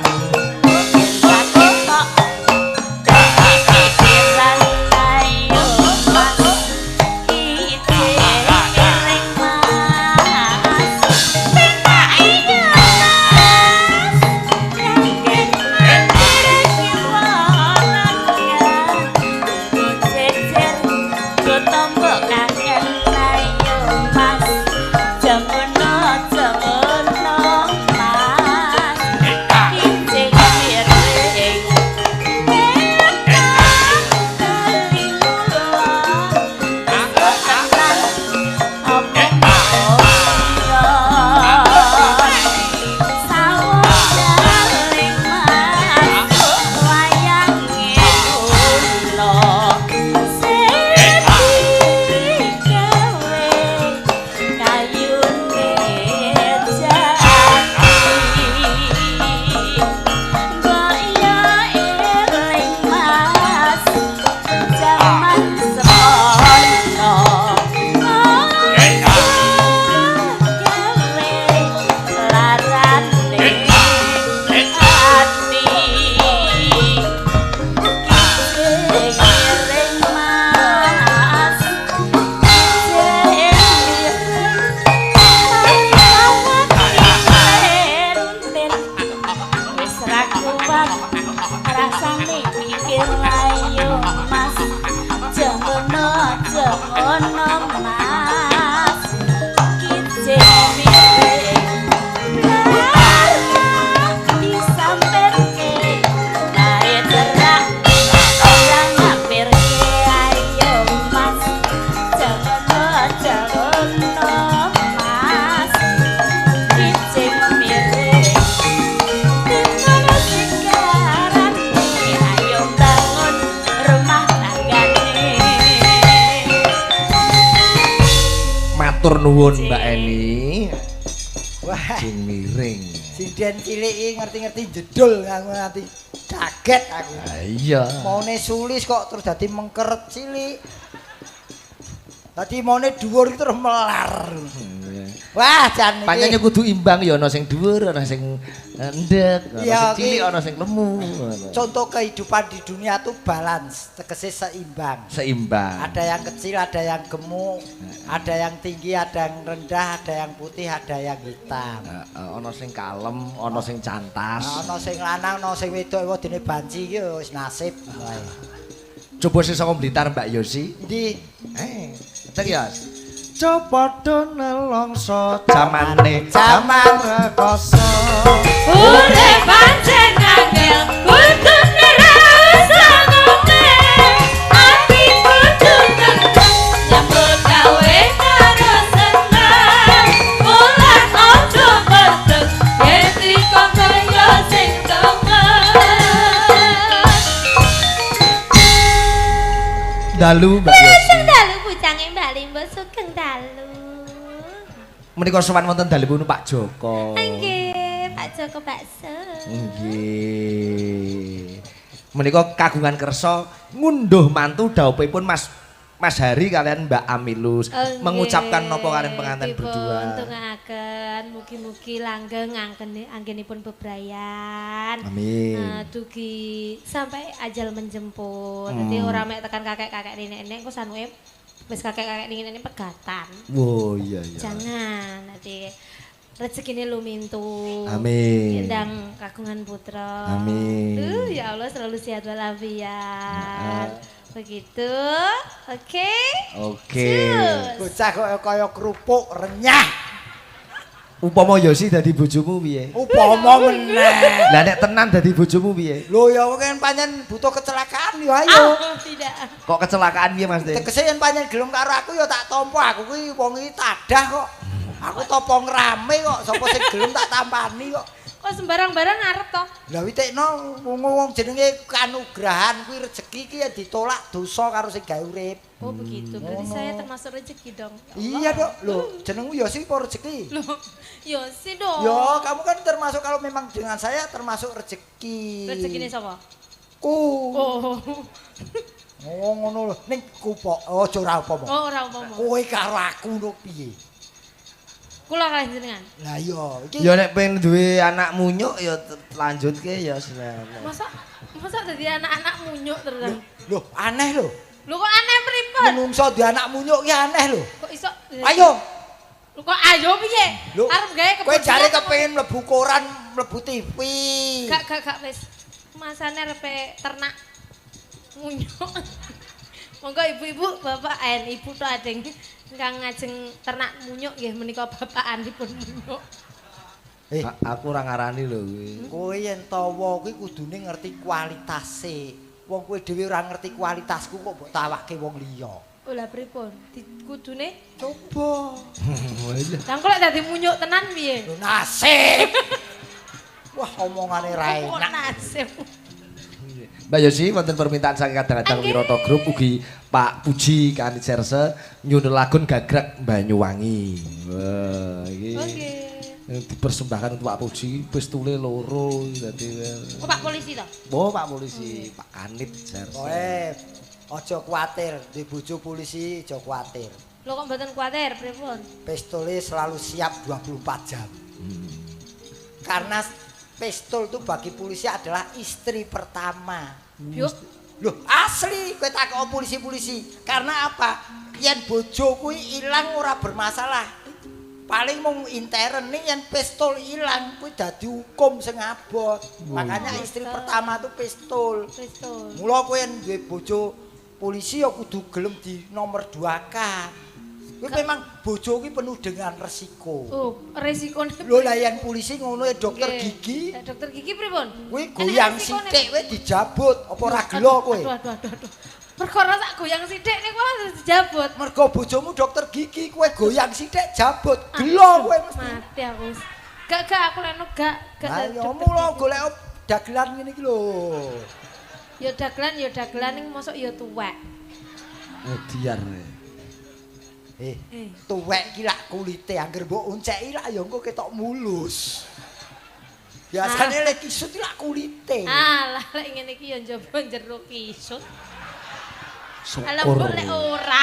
Jangan, jangan, Mas. Matur nuwun Mbak Eni. Wah, Sing miring. Sinden cilik iki ngerti-ngerti jedul aku nganti kaget aku. Ah, iya. Maune sulis kok terus dadi mengkeret cilik. Dadi maune dhuwur iki terus melar. Wah, jan iki. Pancene kudu imbang ya, ana sing dhuwur, ana sing endek, ana Iya, sing cilik, ki. Ana sing lemu. Contoh kehidupan di dunia tuh balance, tegese seimbang. Seimbang. Ada yang kecil, ada yang gemuk, ada yang tinggi, ada yang rendah, ada yang putih, ada yang hitam. Heeh, ana sing kalem, ana sing cantas. Ana sing lanang, ana sing wedok, wedine banci iki wis nasib wae. Coba sing saka Blitar Mbak Yosi. Endi? Cek ya. Coba padha nelongso jamane Jaman. rekoso. Urip pancen angel, kudu ngerasa ngomel. Ati kudu tenang, nyambut gawe karo seneng. Mulan ojo peteng, yen dikon kaya sing temen. Dalu Mbak Yosi. Sugeng dalu bujange Mbak Limbo, sugeng dalu. Menika sowan wonten dalemipun Pak Joko. Nggih, Pak Joko bakso. Nggih. Menika kagungan kersa ngunduh mantu dhaupipun Mas Mas Hari kalian Mbak Amilus Oh, nggih. mengucapkan napa kalian pengantin Dipun berdua. Dongaaken mugi-mugi langgeng anggen anggenipun bebrayan. Amin. Dugi sampai ajal menjemput. Dadi ora mek tekan kakek-kakek nenek-nenek engko sanuke wis kakek-kakek nenek-nenek pegatan. Wow, iya iya. Jangan nanti rezekine lumintu. Amin. Ndang kagungan putra. Amin. Ya Allah selalu sehat walafiat. Begitu. Oke. Oke. Cus. Bocah kok kaya kerupuk renyah. Upama Yosi dadi bojomu piye? Upama meneh. Lah nek tenan dadi bojomu piye? Lho ya kan pancen butuh kecelakaan ya ayo. Ah, tidak. Kok kecelakaan piye Mas? Tin? Tegese yen pancen gelem karo aku ya tak tampa, aku kuwi wong iki tadah kok. Aku topo ngrame kok, sapa sing gelem tak tampani kok. Kok sembarang barang ngarep toh? Lah witekno wong wong jenenge kanugrahan kuwi rezeki iki ya ditolak dosa karo sing gawe urip. Oh begitu. Berarti saya termasuk rezeki dong. Ya Allah. Iya, Dok. Lho, jenengmu Yosi apa rezeki? Loh, Yosi dong. Ya, kamu kan termasuk kalau memang dengan saya termasuk rezeki. Rezekine sapa? Ku. Oh. Ngomong ngono lho, ning kupo aja ora apa-apa. Oh, ora apa-apa. Kowe karo aku lho piye? Kula kalih jenengan. Lah iya, iki Ya nek pengen duwe anak munyuk ya lanjutke ya seneng. Masa masa dadi anak-anak munyuk terus. lho aneh lho. Lho kok aneh pripun? Menungso duwe anak munyuk ki aneh lho. Kok iso? Ayo. Lho kok ayo piye? Lho, Arep gawe kowe jare kebersihan apa? kepengin mlebu koran, mlebu TV. Gak gak gak wis. Masane arepe ternak munyuk. Monggo ibu-ibu, bapak ibu tok adeng ingkang ngajeng ternak munyuk nggih menika bapakanipun munyuk. Eh, Aku ora ngarani lho kuwi. kowe yen tawa kuwi kudune ngerti kualitase. Wong kowe dhewe ora ngerti kualitasku kok mbok tawakke wong liya. Oh lah pripun? Kudune Coba. Lah engko lek dadi munyuk tenan piye? Lho nasib. Wah, omongane ra Kok enak. nasib. Mbak Yosi wonten permintaan saking kadang-kadang Wiroto Group ugi Pak Puji Kanit Serse nyuwun lagun Gagrak Banyuwangi. Wah, iki. Oke. Dipersembahkan untuk Pak Puji pistule loro dadi. Oh Pak polisi toh? Oh Pak polisi, Pak Kanit Serse. Kowe aja kuwatir, di bojo polisi aja kuwatir. Lho kok mboten kuwatir pripun? Pistole selalu siap 24 jam. Karena pistol itu bagi polisi adalah istri pertama. Yuk. Loh, asli kowe takok polisi-polisi. Karena apa? Yen bojo kuwi ilang ora bermasalah. Paling mung intern ning yen pistol ilang kuwi dadi hukum sing abot. Makanya istri pertama tuh pistol. Pistol. Mula kowe yen duwe bojo polisi ya kudu gelem di nomor 2 kan. Kuwi memang bojo kuwi penuh dengan resiko. Oh, resikone. Lho lah yen polisi ngono ya dokter Nggih. gigi Lah, dokter gigi pripun? kuwi Enek goyang resikone. sithik kowe dijabut apa ora gelo kowe? Aduh aduh aduh aduh. Perkara sak goyang sithik niku harus dijabut. Mergo bojomu dokter gigi kowe goyang sithik jabut. Gelo kowe mesti. Mati aku wis. Gak gak aku leno gak gak Lah dadi ya dokter mula gigi. golek dagelan ngene iki lho. Ya dagelan ning mosok ya tuwek. Oh, diar. Tuwek ki lak kulite angger mbok onceki lak ya engko ketok mulus. Biasane lek kisut ki lak kulite. Alah lek ngene iki ya njaba jero kisut. Alah Syukur. mbok lek ora.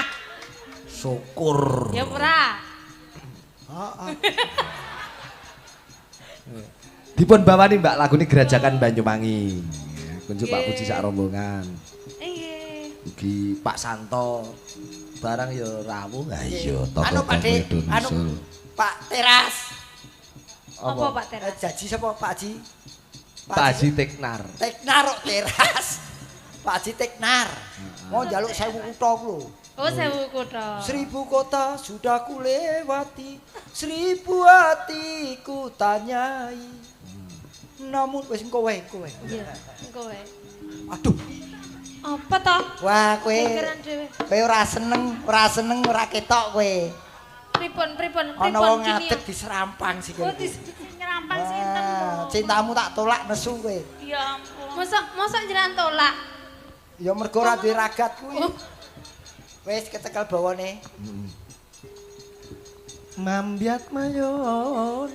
Syukur. Ya ora. Heeh. Dipun bawani Mbak lagune Grajagan Banyuwangi. Kunjuk Pak Puji sak rombongan. Nggih. Ugi Pak Santo barang ya rawuh. Ha iya, Anu Pak De, anu Pak Teras. Apa Pak Teras? Jaji sapa Pak Haji? Pak Haji Teknar. Teknar kok Teras. Pak Haji Teknar. Mau njaluk 1000 kutha ku lho. Oh, 1000 kutha. 1000 kota sudah kulewati, 1000 hati ku tanyai. Namun wis engko wae, engko wae. Iya, engko wae. Aduh. Apa toh? Wah, kowe. Pikiran dhewe. Kowe ora seneng, ora ketok kowe. Pripun, pripun, Ana pripun wong gini. ngadeg diserampang sikil. Oh, diserampang sinten to? Cintamu tak tolak nesu kowe. Ya ampun. Mosok mosok jenengan tolak. Ya mergo ora duwe ragat kuwi. Oh. Wis kecekel bawane. Mambiat mayon.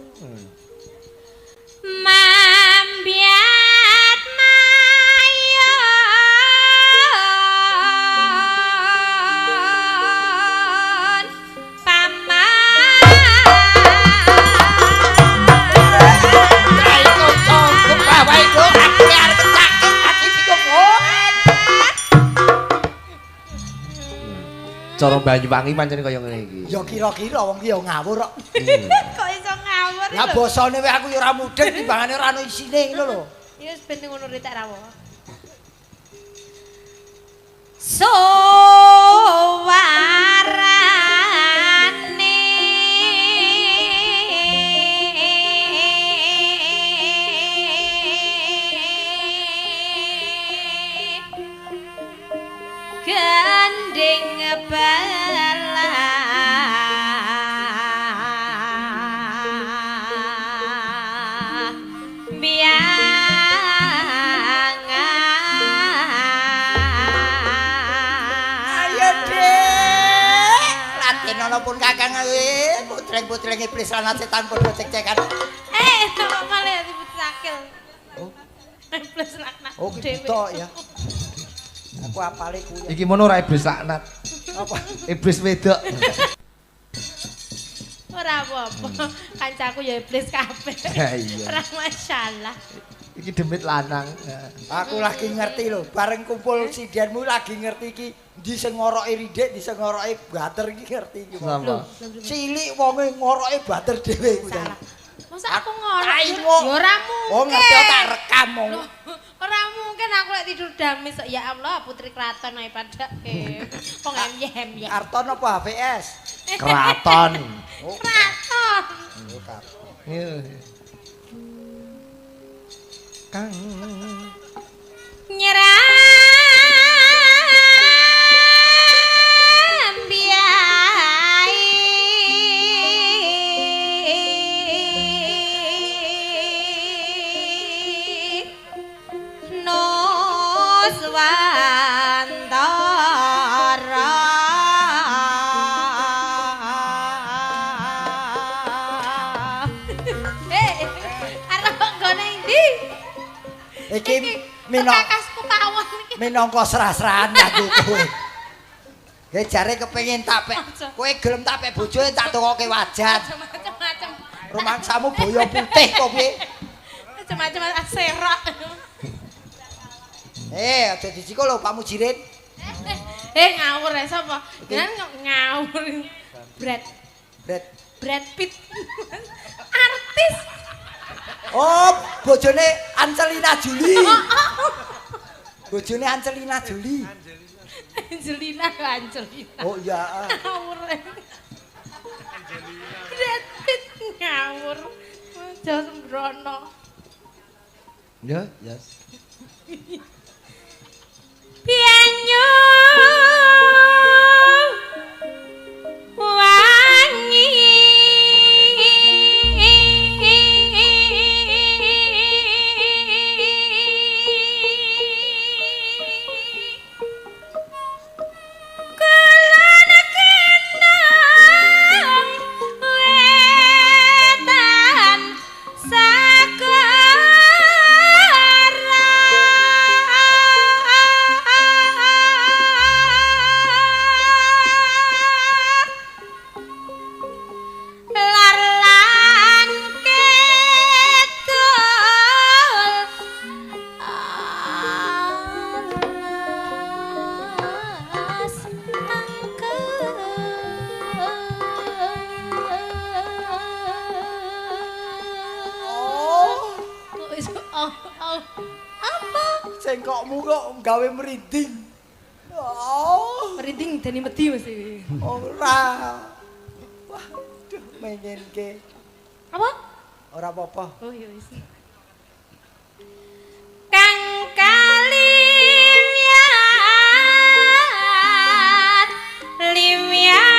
Mambiat mayon paman. Ayo congkok bawae kok aku arep cakit aku bingung. Cara Banyuwangi pancen kaya ngene iki. Ya kira-kira wong ki ya ngawur kok. Kok iso ngawur Lah lho? basane wae aku ya ora mudeng timbangane ora ono isine ngono lho. Ya wis ben ngono ritek ra apa. Suwarane gending belah biangan. Ayo Dik. Raden ana pun Kakang putreng-putreng iblis lan setan padha cek-cekan. Kok malah dibut sakil. Oh. Iblis laknat. Oh, ki dhewe. buta ya. Aku apale kuwi. Iki mono ora iblis laknat. Apa? Iblis wedok. Ora apa-apa. Kancaku ya iblis kabeh. Ya iya. Ora masalah. Iki demit lanang. Aku lagi ngerti lho, bareng kumpul sidenmu lagi ngerti iki ndi sing ngoroki rindik, ndi sing ngoroki bater iki ngerti iki. Sama. Cilik wonge ngoroki bater dhewe kuwi. Salah. Masa aku ngorok? Tai Ya kok. ora mungkin. Oh ngerti tak rekam wong. Loh, ora mungkin aku lek tidur damis. Ya Allah, putri kraton ae padake. Wong em ya. Karton apa HVS? Kraton. Oh, Kraton. oh, karton. Iya. Kang Nyerambiyai Nuswantara. Arep nggone ndi? Iki minangka Kakasku tawon iki. minangka serah-serahan aku kowe. Ge jare kepengin tak pek. Aja. Kowe gelem tak pek bojone tak tukoke wajan. Macem-macem. Rumangsamu boyo putih kok piye? Macem-macem serok. Aja dijiko lho Pak Mujirin. Ngawur ya sapa? Jenengan ngawur. Brad Brad. Brad Pitt. Artis. Oh, bojone Angelina Jolie. Bojone Angelina Jolie. Angelina Angelina. Oh iya. Ngawur. Brad Pitt ngawur. Aja sembrono. Ya, yes. Banyu wangi kulon kena kok gawe merinding. Oh, Merinding dani wedi mesti. Ora. Wah, aduh mengenke. Apa? Ora apa-apa. Oh iya wis. Kang kalimyat limyat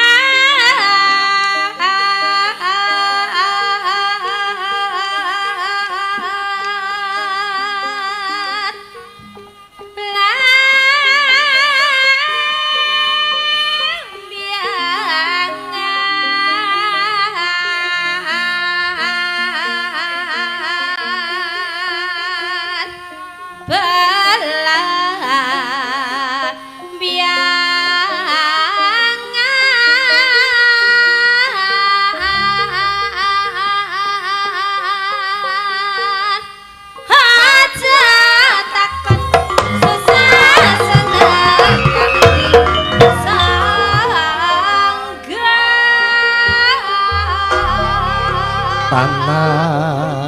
Tanah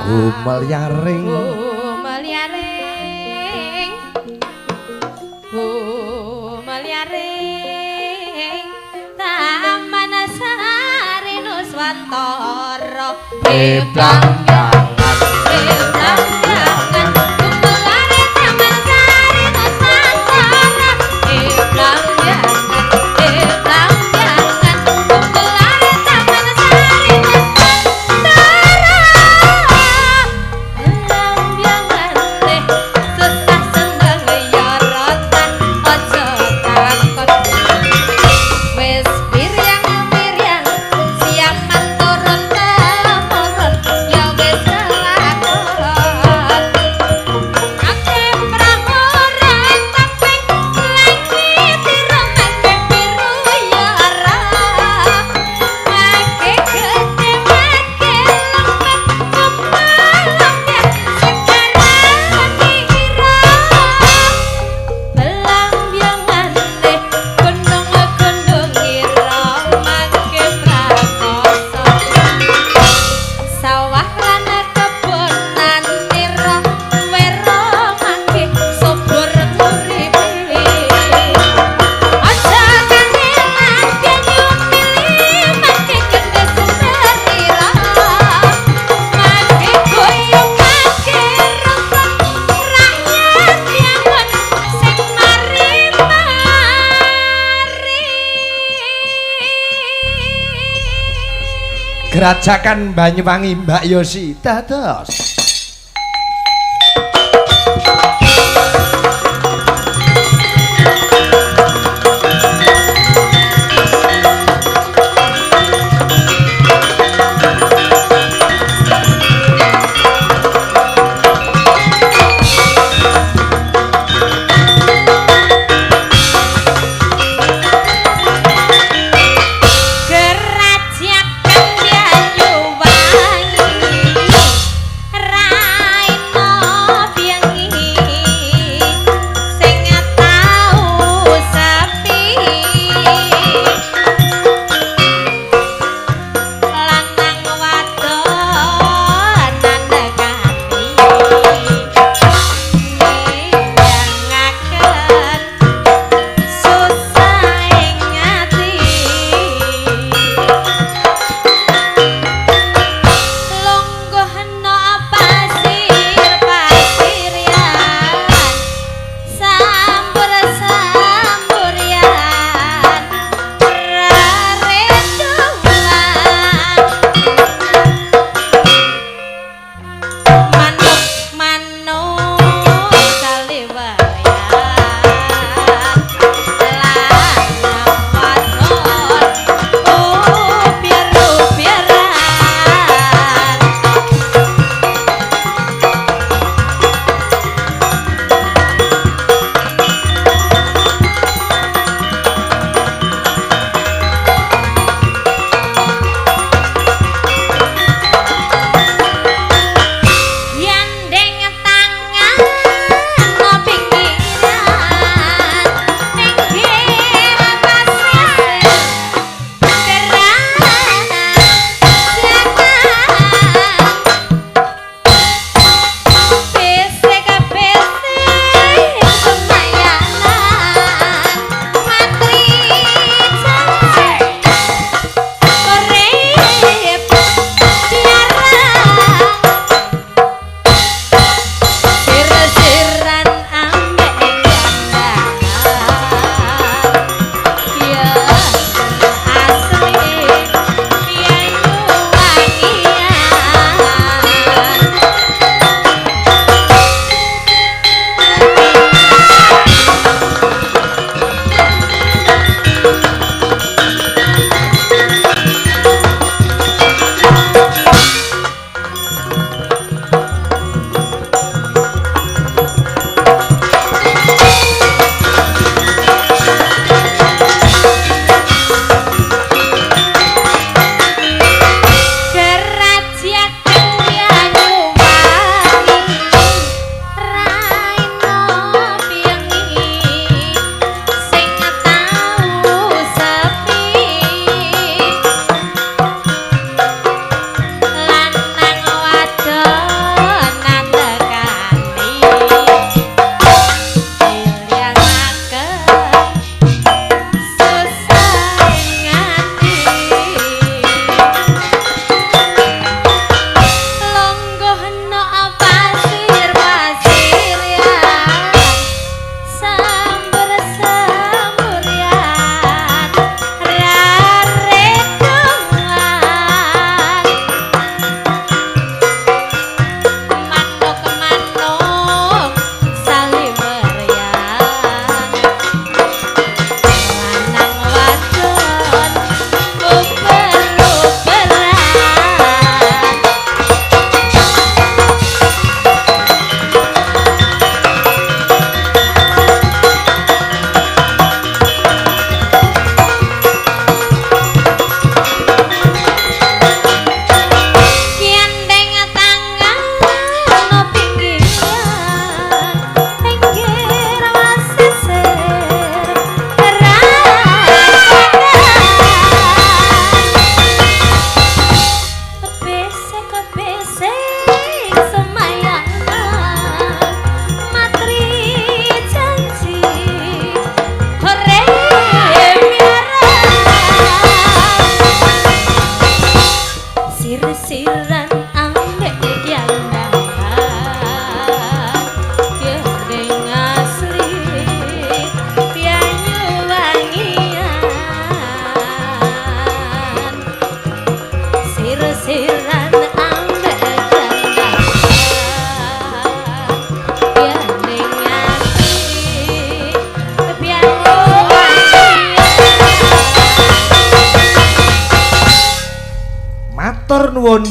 Gumelyaring Gumelyaring Gumelyaring Taman Sari Nuswantara. Blambangan Blambangan Gumelare Taman Sari Nuswantara. Blambangan Blambangan Gumelare Taman Sari Nuswantara. Blambangan susah seneng ya rotan aja takon. Wis piryang-piryang siaman turun temurun ya wis kelakon. Akeh prahara topeng langit romane biru ya ora. Make gede make lempet kepalanya sekarang ira. Belambyangane gunung-gunung ira make prakosa. Sawah lan kebonan nira wero make subur uripe. Aja kangelan banyu pilih make gendhes sumberira. Make goyong make rukun rakyat yangon sing mari-mari. Gerajakan Banyuwangi Mbak Yosi dados. Gerajakan Banyuwangi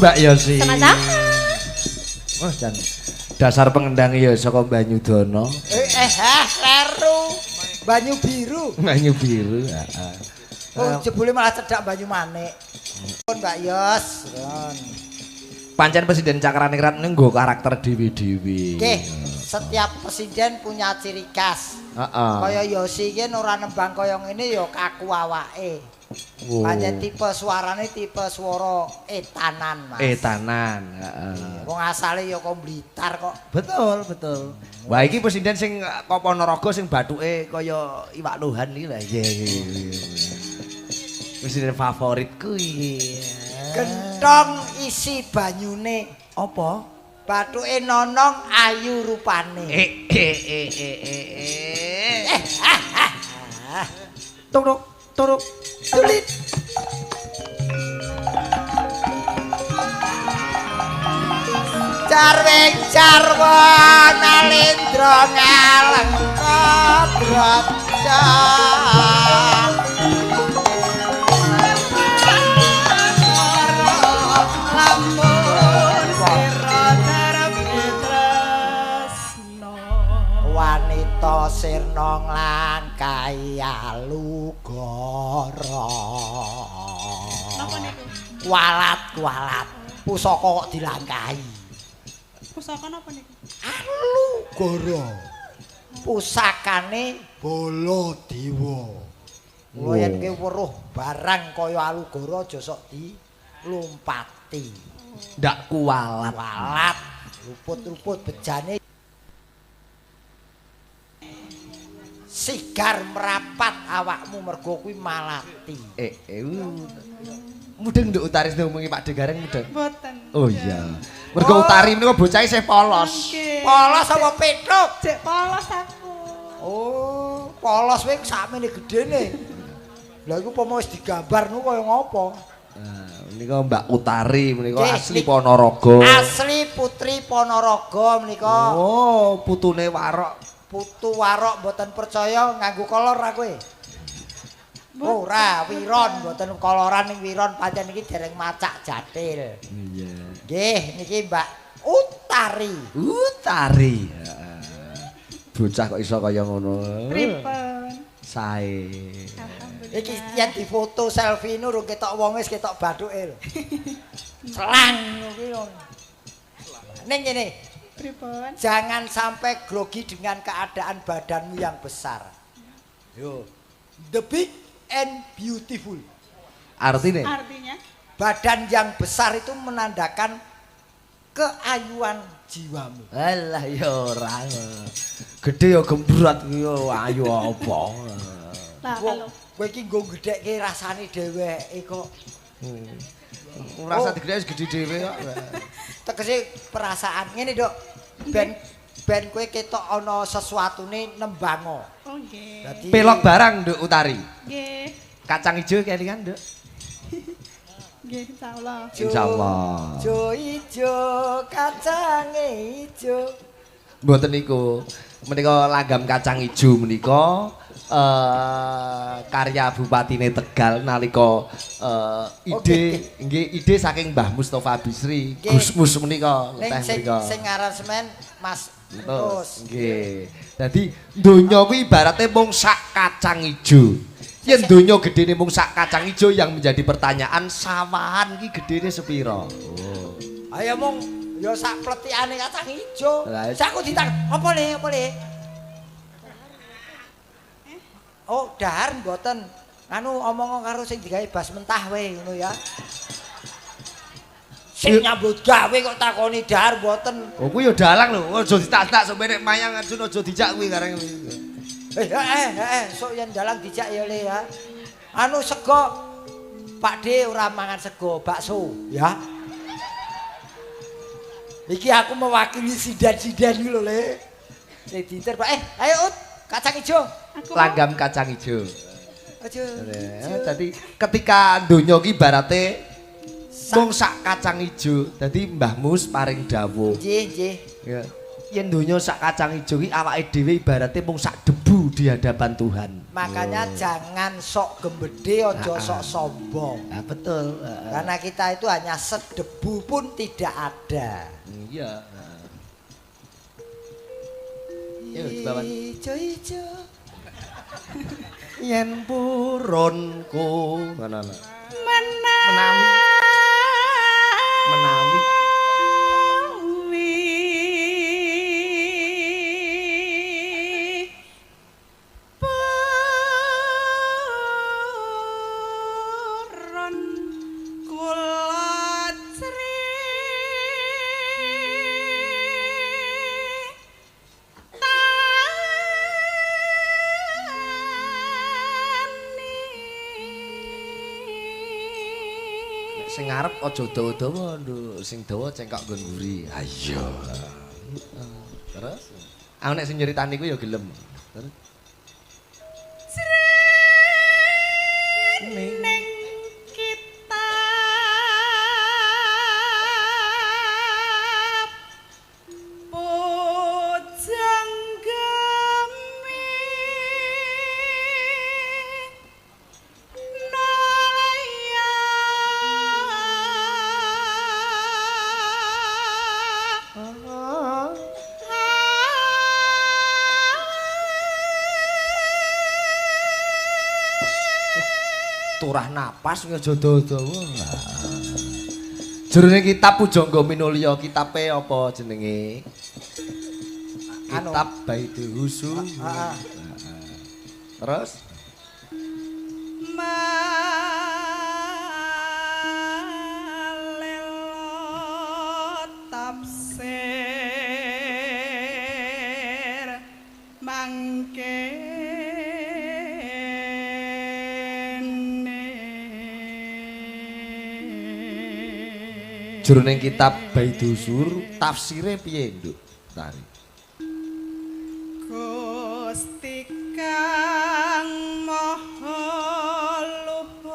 Mbak Yosi. Sama-sama. Wah, jan dasar pengendang ya saka Banyudono. Kleru. Banyu biru. Banyu biru, heeh. Oh, jebule malah cedak banyu manik. Pun Mbak Yos. Pun. Pancen Presiden Cakraningrat niku nggo karakter dhewe-dhewe. Nggih, setiap presiden punya ciri khas. Heeh. Kaya Yosi iki ora nembang kaya ngene ya kaku awake. Oh. Pancen tipe suarane tipe swara etanan, Mas. Etanan, heeh. Wong asale ya kok Blitar kok. Betul, betul. Wah, iki presiden sing kok Ponorogo sing bathuke kaya iwak luhan iki lah. Iya, iya, iya. Presiden favoritku iki. Gentong isi banyune, Apa? bathuke nonong ayu rupane. Eh eh eh eh eh. Eh. Turuk, turuk, Tulit. Carwing carwa nalendra ngalengka braja. Lamun sira darep tresno. Wanita sirna nglangkai alugara. Napa niku? Walat walat pusaka kok dilangkahi. Pusaka napa niku? Alugara. Pusakane Baladewa. Mula yen kowe weruh barang kaya alugara aja sok dilumpati. Ndak kualat. Walat, luput-luput bejane sigar merapat awakmu mergo kuwi malati. Mudeng nduk Utari sing ngomongi Pak De Gareng mudeng. Mboten. Oh iya. Mergo Utari menika bocah isih polos. Nggih. Polos apa petruk? Jek polos aku. Oh, polos kuwi sakmene gedene. Lah iku pomo wis digambar nu kaya ngopo? Nah, menika Mbak Utari menika Nggih, asli Ponorogo. Asli putri Ponorogo menika. Oh, putune warok. Putu warok mboten percaya nganggo kolor ra kowe? Ora, wiron mboten koloran ning wiron pancen iki dereng macak jathil. Iya. Nggih, niki Mbak Utari. Utari. Heeh. Bocah kok iso kaya ngono. Pripun? Sae. Alhamdulillah. Iki yen difoto selfie nu rung ketok wong wis ketok bathuke lho. Selang kuwi lho. Ning ngene, Pripun? jangan sampai grogi dengan keadaan badanmu yang besar. Yo. The big and beautiful. Artine? Artinya Badan yang besar itu menandakan keayuan jiwamu. Alah ya ora. Gedhe ya gembrot kuwi ya ayu apa. lah kalau Kowe iki nggo gedhekke rasane dheweke kok. Ora usah digedhe wis gedhe dhewe kok. Tegese perasaan ngene, Dok. Ben kowe ketok ana sesuatune nembango. Oh nggih. Dadi Pelok barang Nduk Utari. Nggih. Kacang ijo kelingan, Nduk. Nggih, insyaallah. Insyaallah. Jo ijo kacange ijo. Mboten niku. Menika langgam kacang ijo menika karya Bupatine Tegal nalika ide nggih ide saking Mbah Mustofa Bisri, Gusmus menika Ning teh sing menika. sing aransemen Mas Terus Terus. nggih. Dadi donya kuwi ibarate mung sak kacang ijo. Yen donya gedene mung sak kacang ijo yang menjadi pertanyaan sawahan iki gedene sepira? Oh. Ayo mung ya sak pletikane kacang ijo. Lah, Sak aku ditak apa le apa le? Oh, dahar mboten. Anu omong karo sing digawe bas mentah wae ngono ya. Sing nyambut gawe kok takoni dahar mboten. Oh kuwi ya dalang lho, aja ditak-tak sampe nek mayang Arjun aja dijak kuwi kareng kuwi. Sok yen dalang dijak ya le ya. Anu sego Pak D ora mangan sego, bakso ya. Iki aku mewakili sidan-sidan iki lho le. Sing dinter Pak. Ayo Ut, kacang ijo. Aku Langgam kacang ijo. Aja. Dadi ketika donya ki ibarate mung sak kacang ijo, dadi Mbah Mus paring dawuh. Nggih, nggih. Ya. Yen donya sak kacang ijo ki awake dhewe ibarate mung sak debu di hadapan Tuhan. Makanya jangan sok gembede, ojo sok sombong. Ah, betul. Karena kita itu hanya sedebu pun tidak ada. Iya. Yo, dibawan. Ijo-ijo. Yen purunku ngono lho. Menawi Menawi purun kula critani. Sing ngarep aja dawa-dawa, Nduk. Sing dawa cengkok nggon mburi. Ha iya. Terus aku nek sing nyritani ku ya gelem. Terus Jroning kitab pujanggami nalaya turah napas aja dawa-dawa. Jerone kitab Pujangga Minulya, kitabe apa jenenge? Kitab Baitul Husu. Heeh. Terus Malelo tafsir mangkene. Jroning kitab Baitul Sur tafsire piye, Nduk? Tari. Gusti kang maha luhung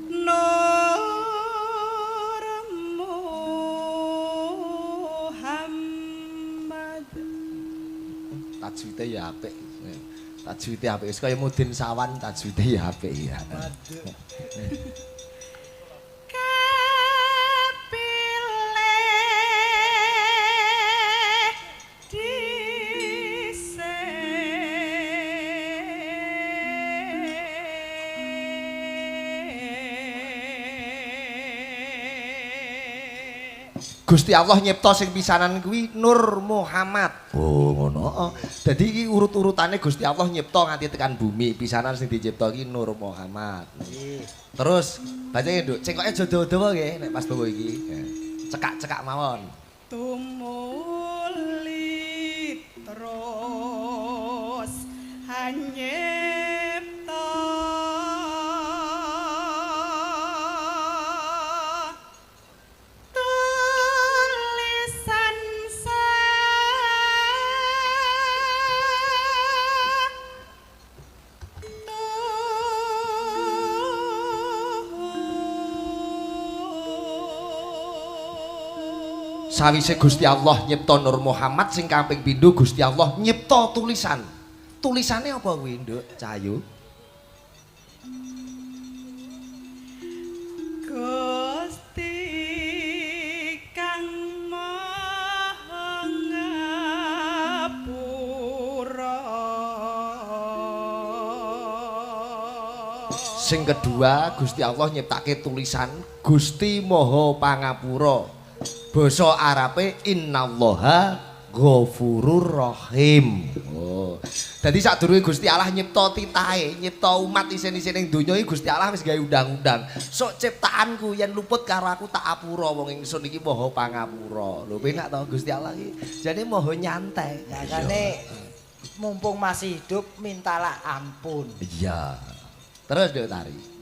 Nur Muhammad. Tajwide ya apik. Tajwide apik wis kaya mudin sawan, tajwide ya apik ya. Kapilih dhisik. Gusti Allah nyipta sing pisanan kuwi Nur Muhammad. Oh, ngono. Heeh. Dadi iki urut-urutane Gusti Allah nyipta nganti tekan bumi, pisanan sing dicipta iki Nur Muhammad. Terus bacane, Nduk, cengkoke aja dawa-dawa nggih nek pas bawa iki. Cekak-cekak mawon. Tumuli terus hanyipta tulisan sa Sawise Gusti Allah nyipta Nur Muhammad sing kaping pindho Gusti Allah nyipta tulisan. Tulisane apa kuwi, Nduk? Cahayu. Gusti kang Maha Ngapura. Sing kedua Gusti Allah nyiptake tulisan Gusti Maha Pangapura. Basa Arabe innallaha ghafurur rahim. Oh. Dadi sadurunge Gusti Allah nyipta titahe, nyipta umat isin-isin ning donya iki Gusti Allah wis gawe undang-undang. Sok ciptaanku yen luput karo aku tak apura wong ingsun iki Maha Pangapura. Lho penak to Gusti Allah iki. Jane maha nyantai. Makane mumpung masih hidup mintalah ampun. Iya. Terus Nduk Tari.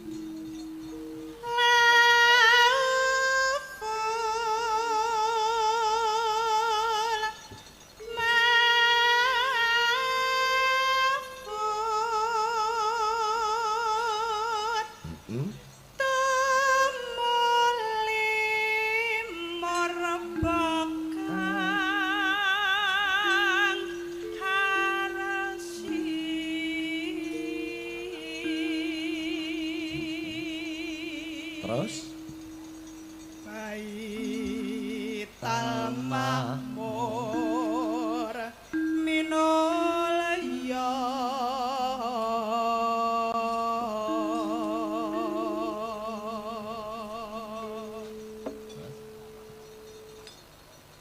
Tumuli marbaka. Baital Makmur minulya.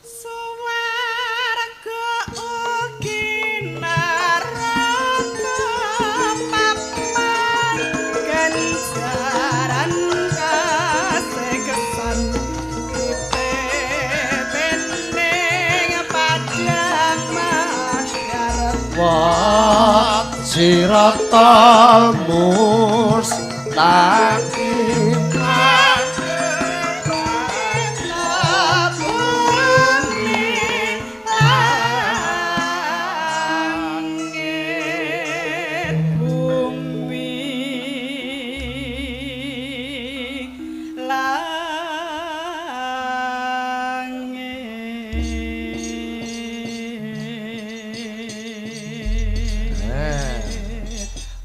Suwarga ugi neraka papan ganjaran kaseksan pipening padang mahsyar. Siratal mustaqim. Langit bumi langit.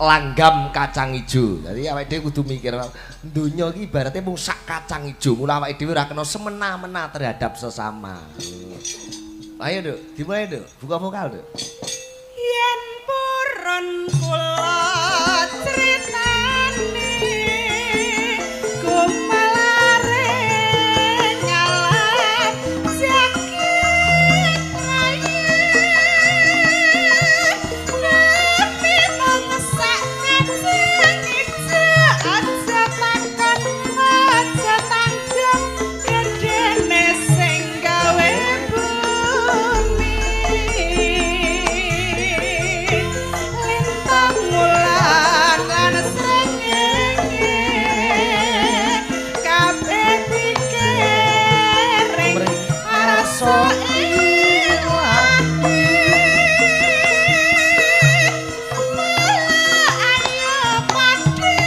Langgam kacang ijo. Dadi awake dhewe kudu mikir donya iki ibarate mung sak kacang ijo. Mula awake dhewe ora kena semena-mena terhadap sesama. Ayo, Nduk, dimulai, Nduk. Buka vokal, Nduk. Yen purun kula critani gumalare ngalah jagat raya nami mung sak kacang ijo aja takon aja tanggep gedene sing gawe bumi lintang wulan lan srengenge kabeh dikering rasa ilahi. Mula ayo padha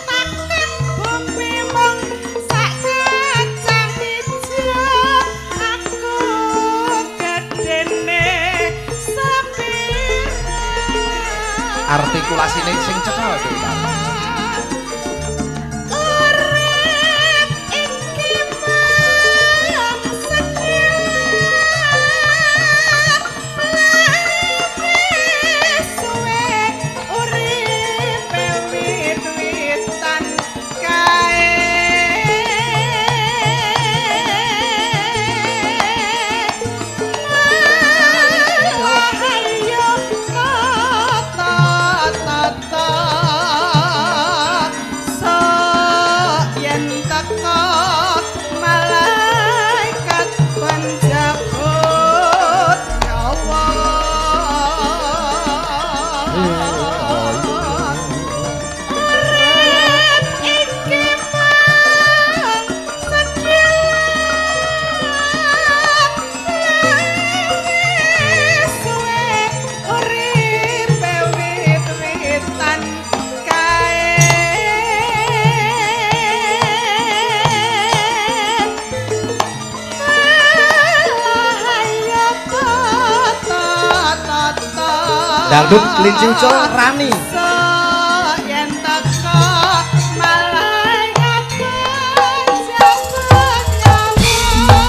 takon bumi mung sak kacang ijo aku gedene sepira. Artikulasine sing cetha, Nduk. Urip iki mung sekilas suwe uripe wit-witan kae. Malah ayo tata sok yen teka malaikat penjabut nyawa. Urip iki mung sekilas suwe uripe wit-witan kae. Malah ayo tata Dangdut kelinci ucul Rani. Sok yen teka malaikat penjabut nyawa.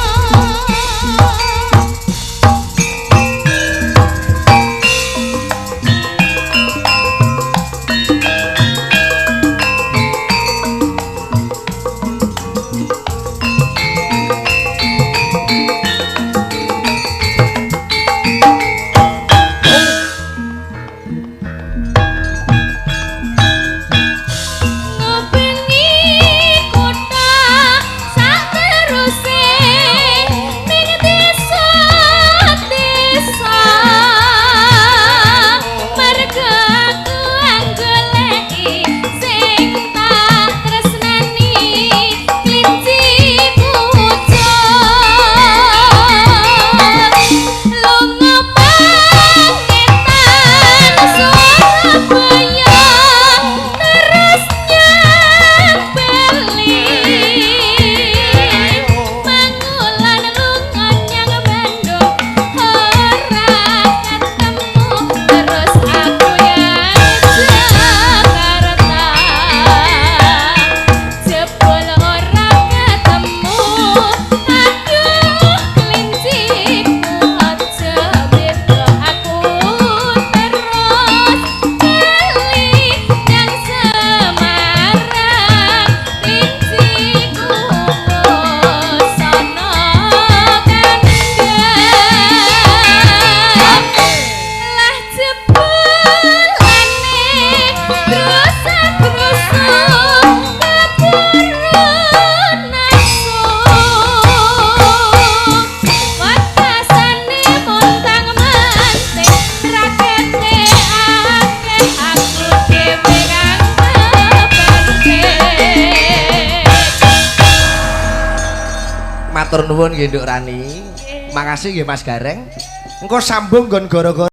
Matur nuwun nggih, Nduk Rani. Nggih. Makasih nggih, Mas Gareng. Engko sambung nggon gara-gara.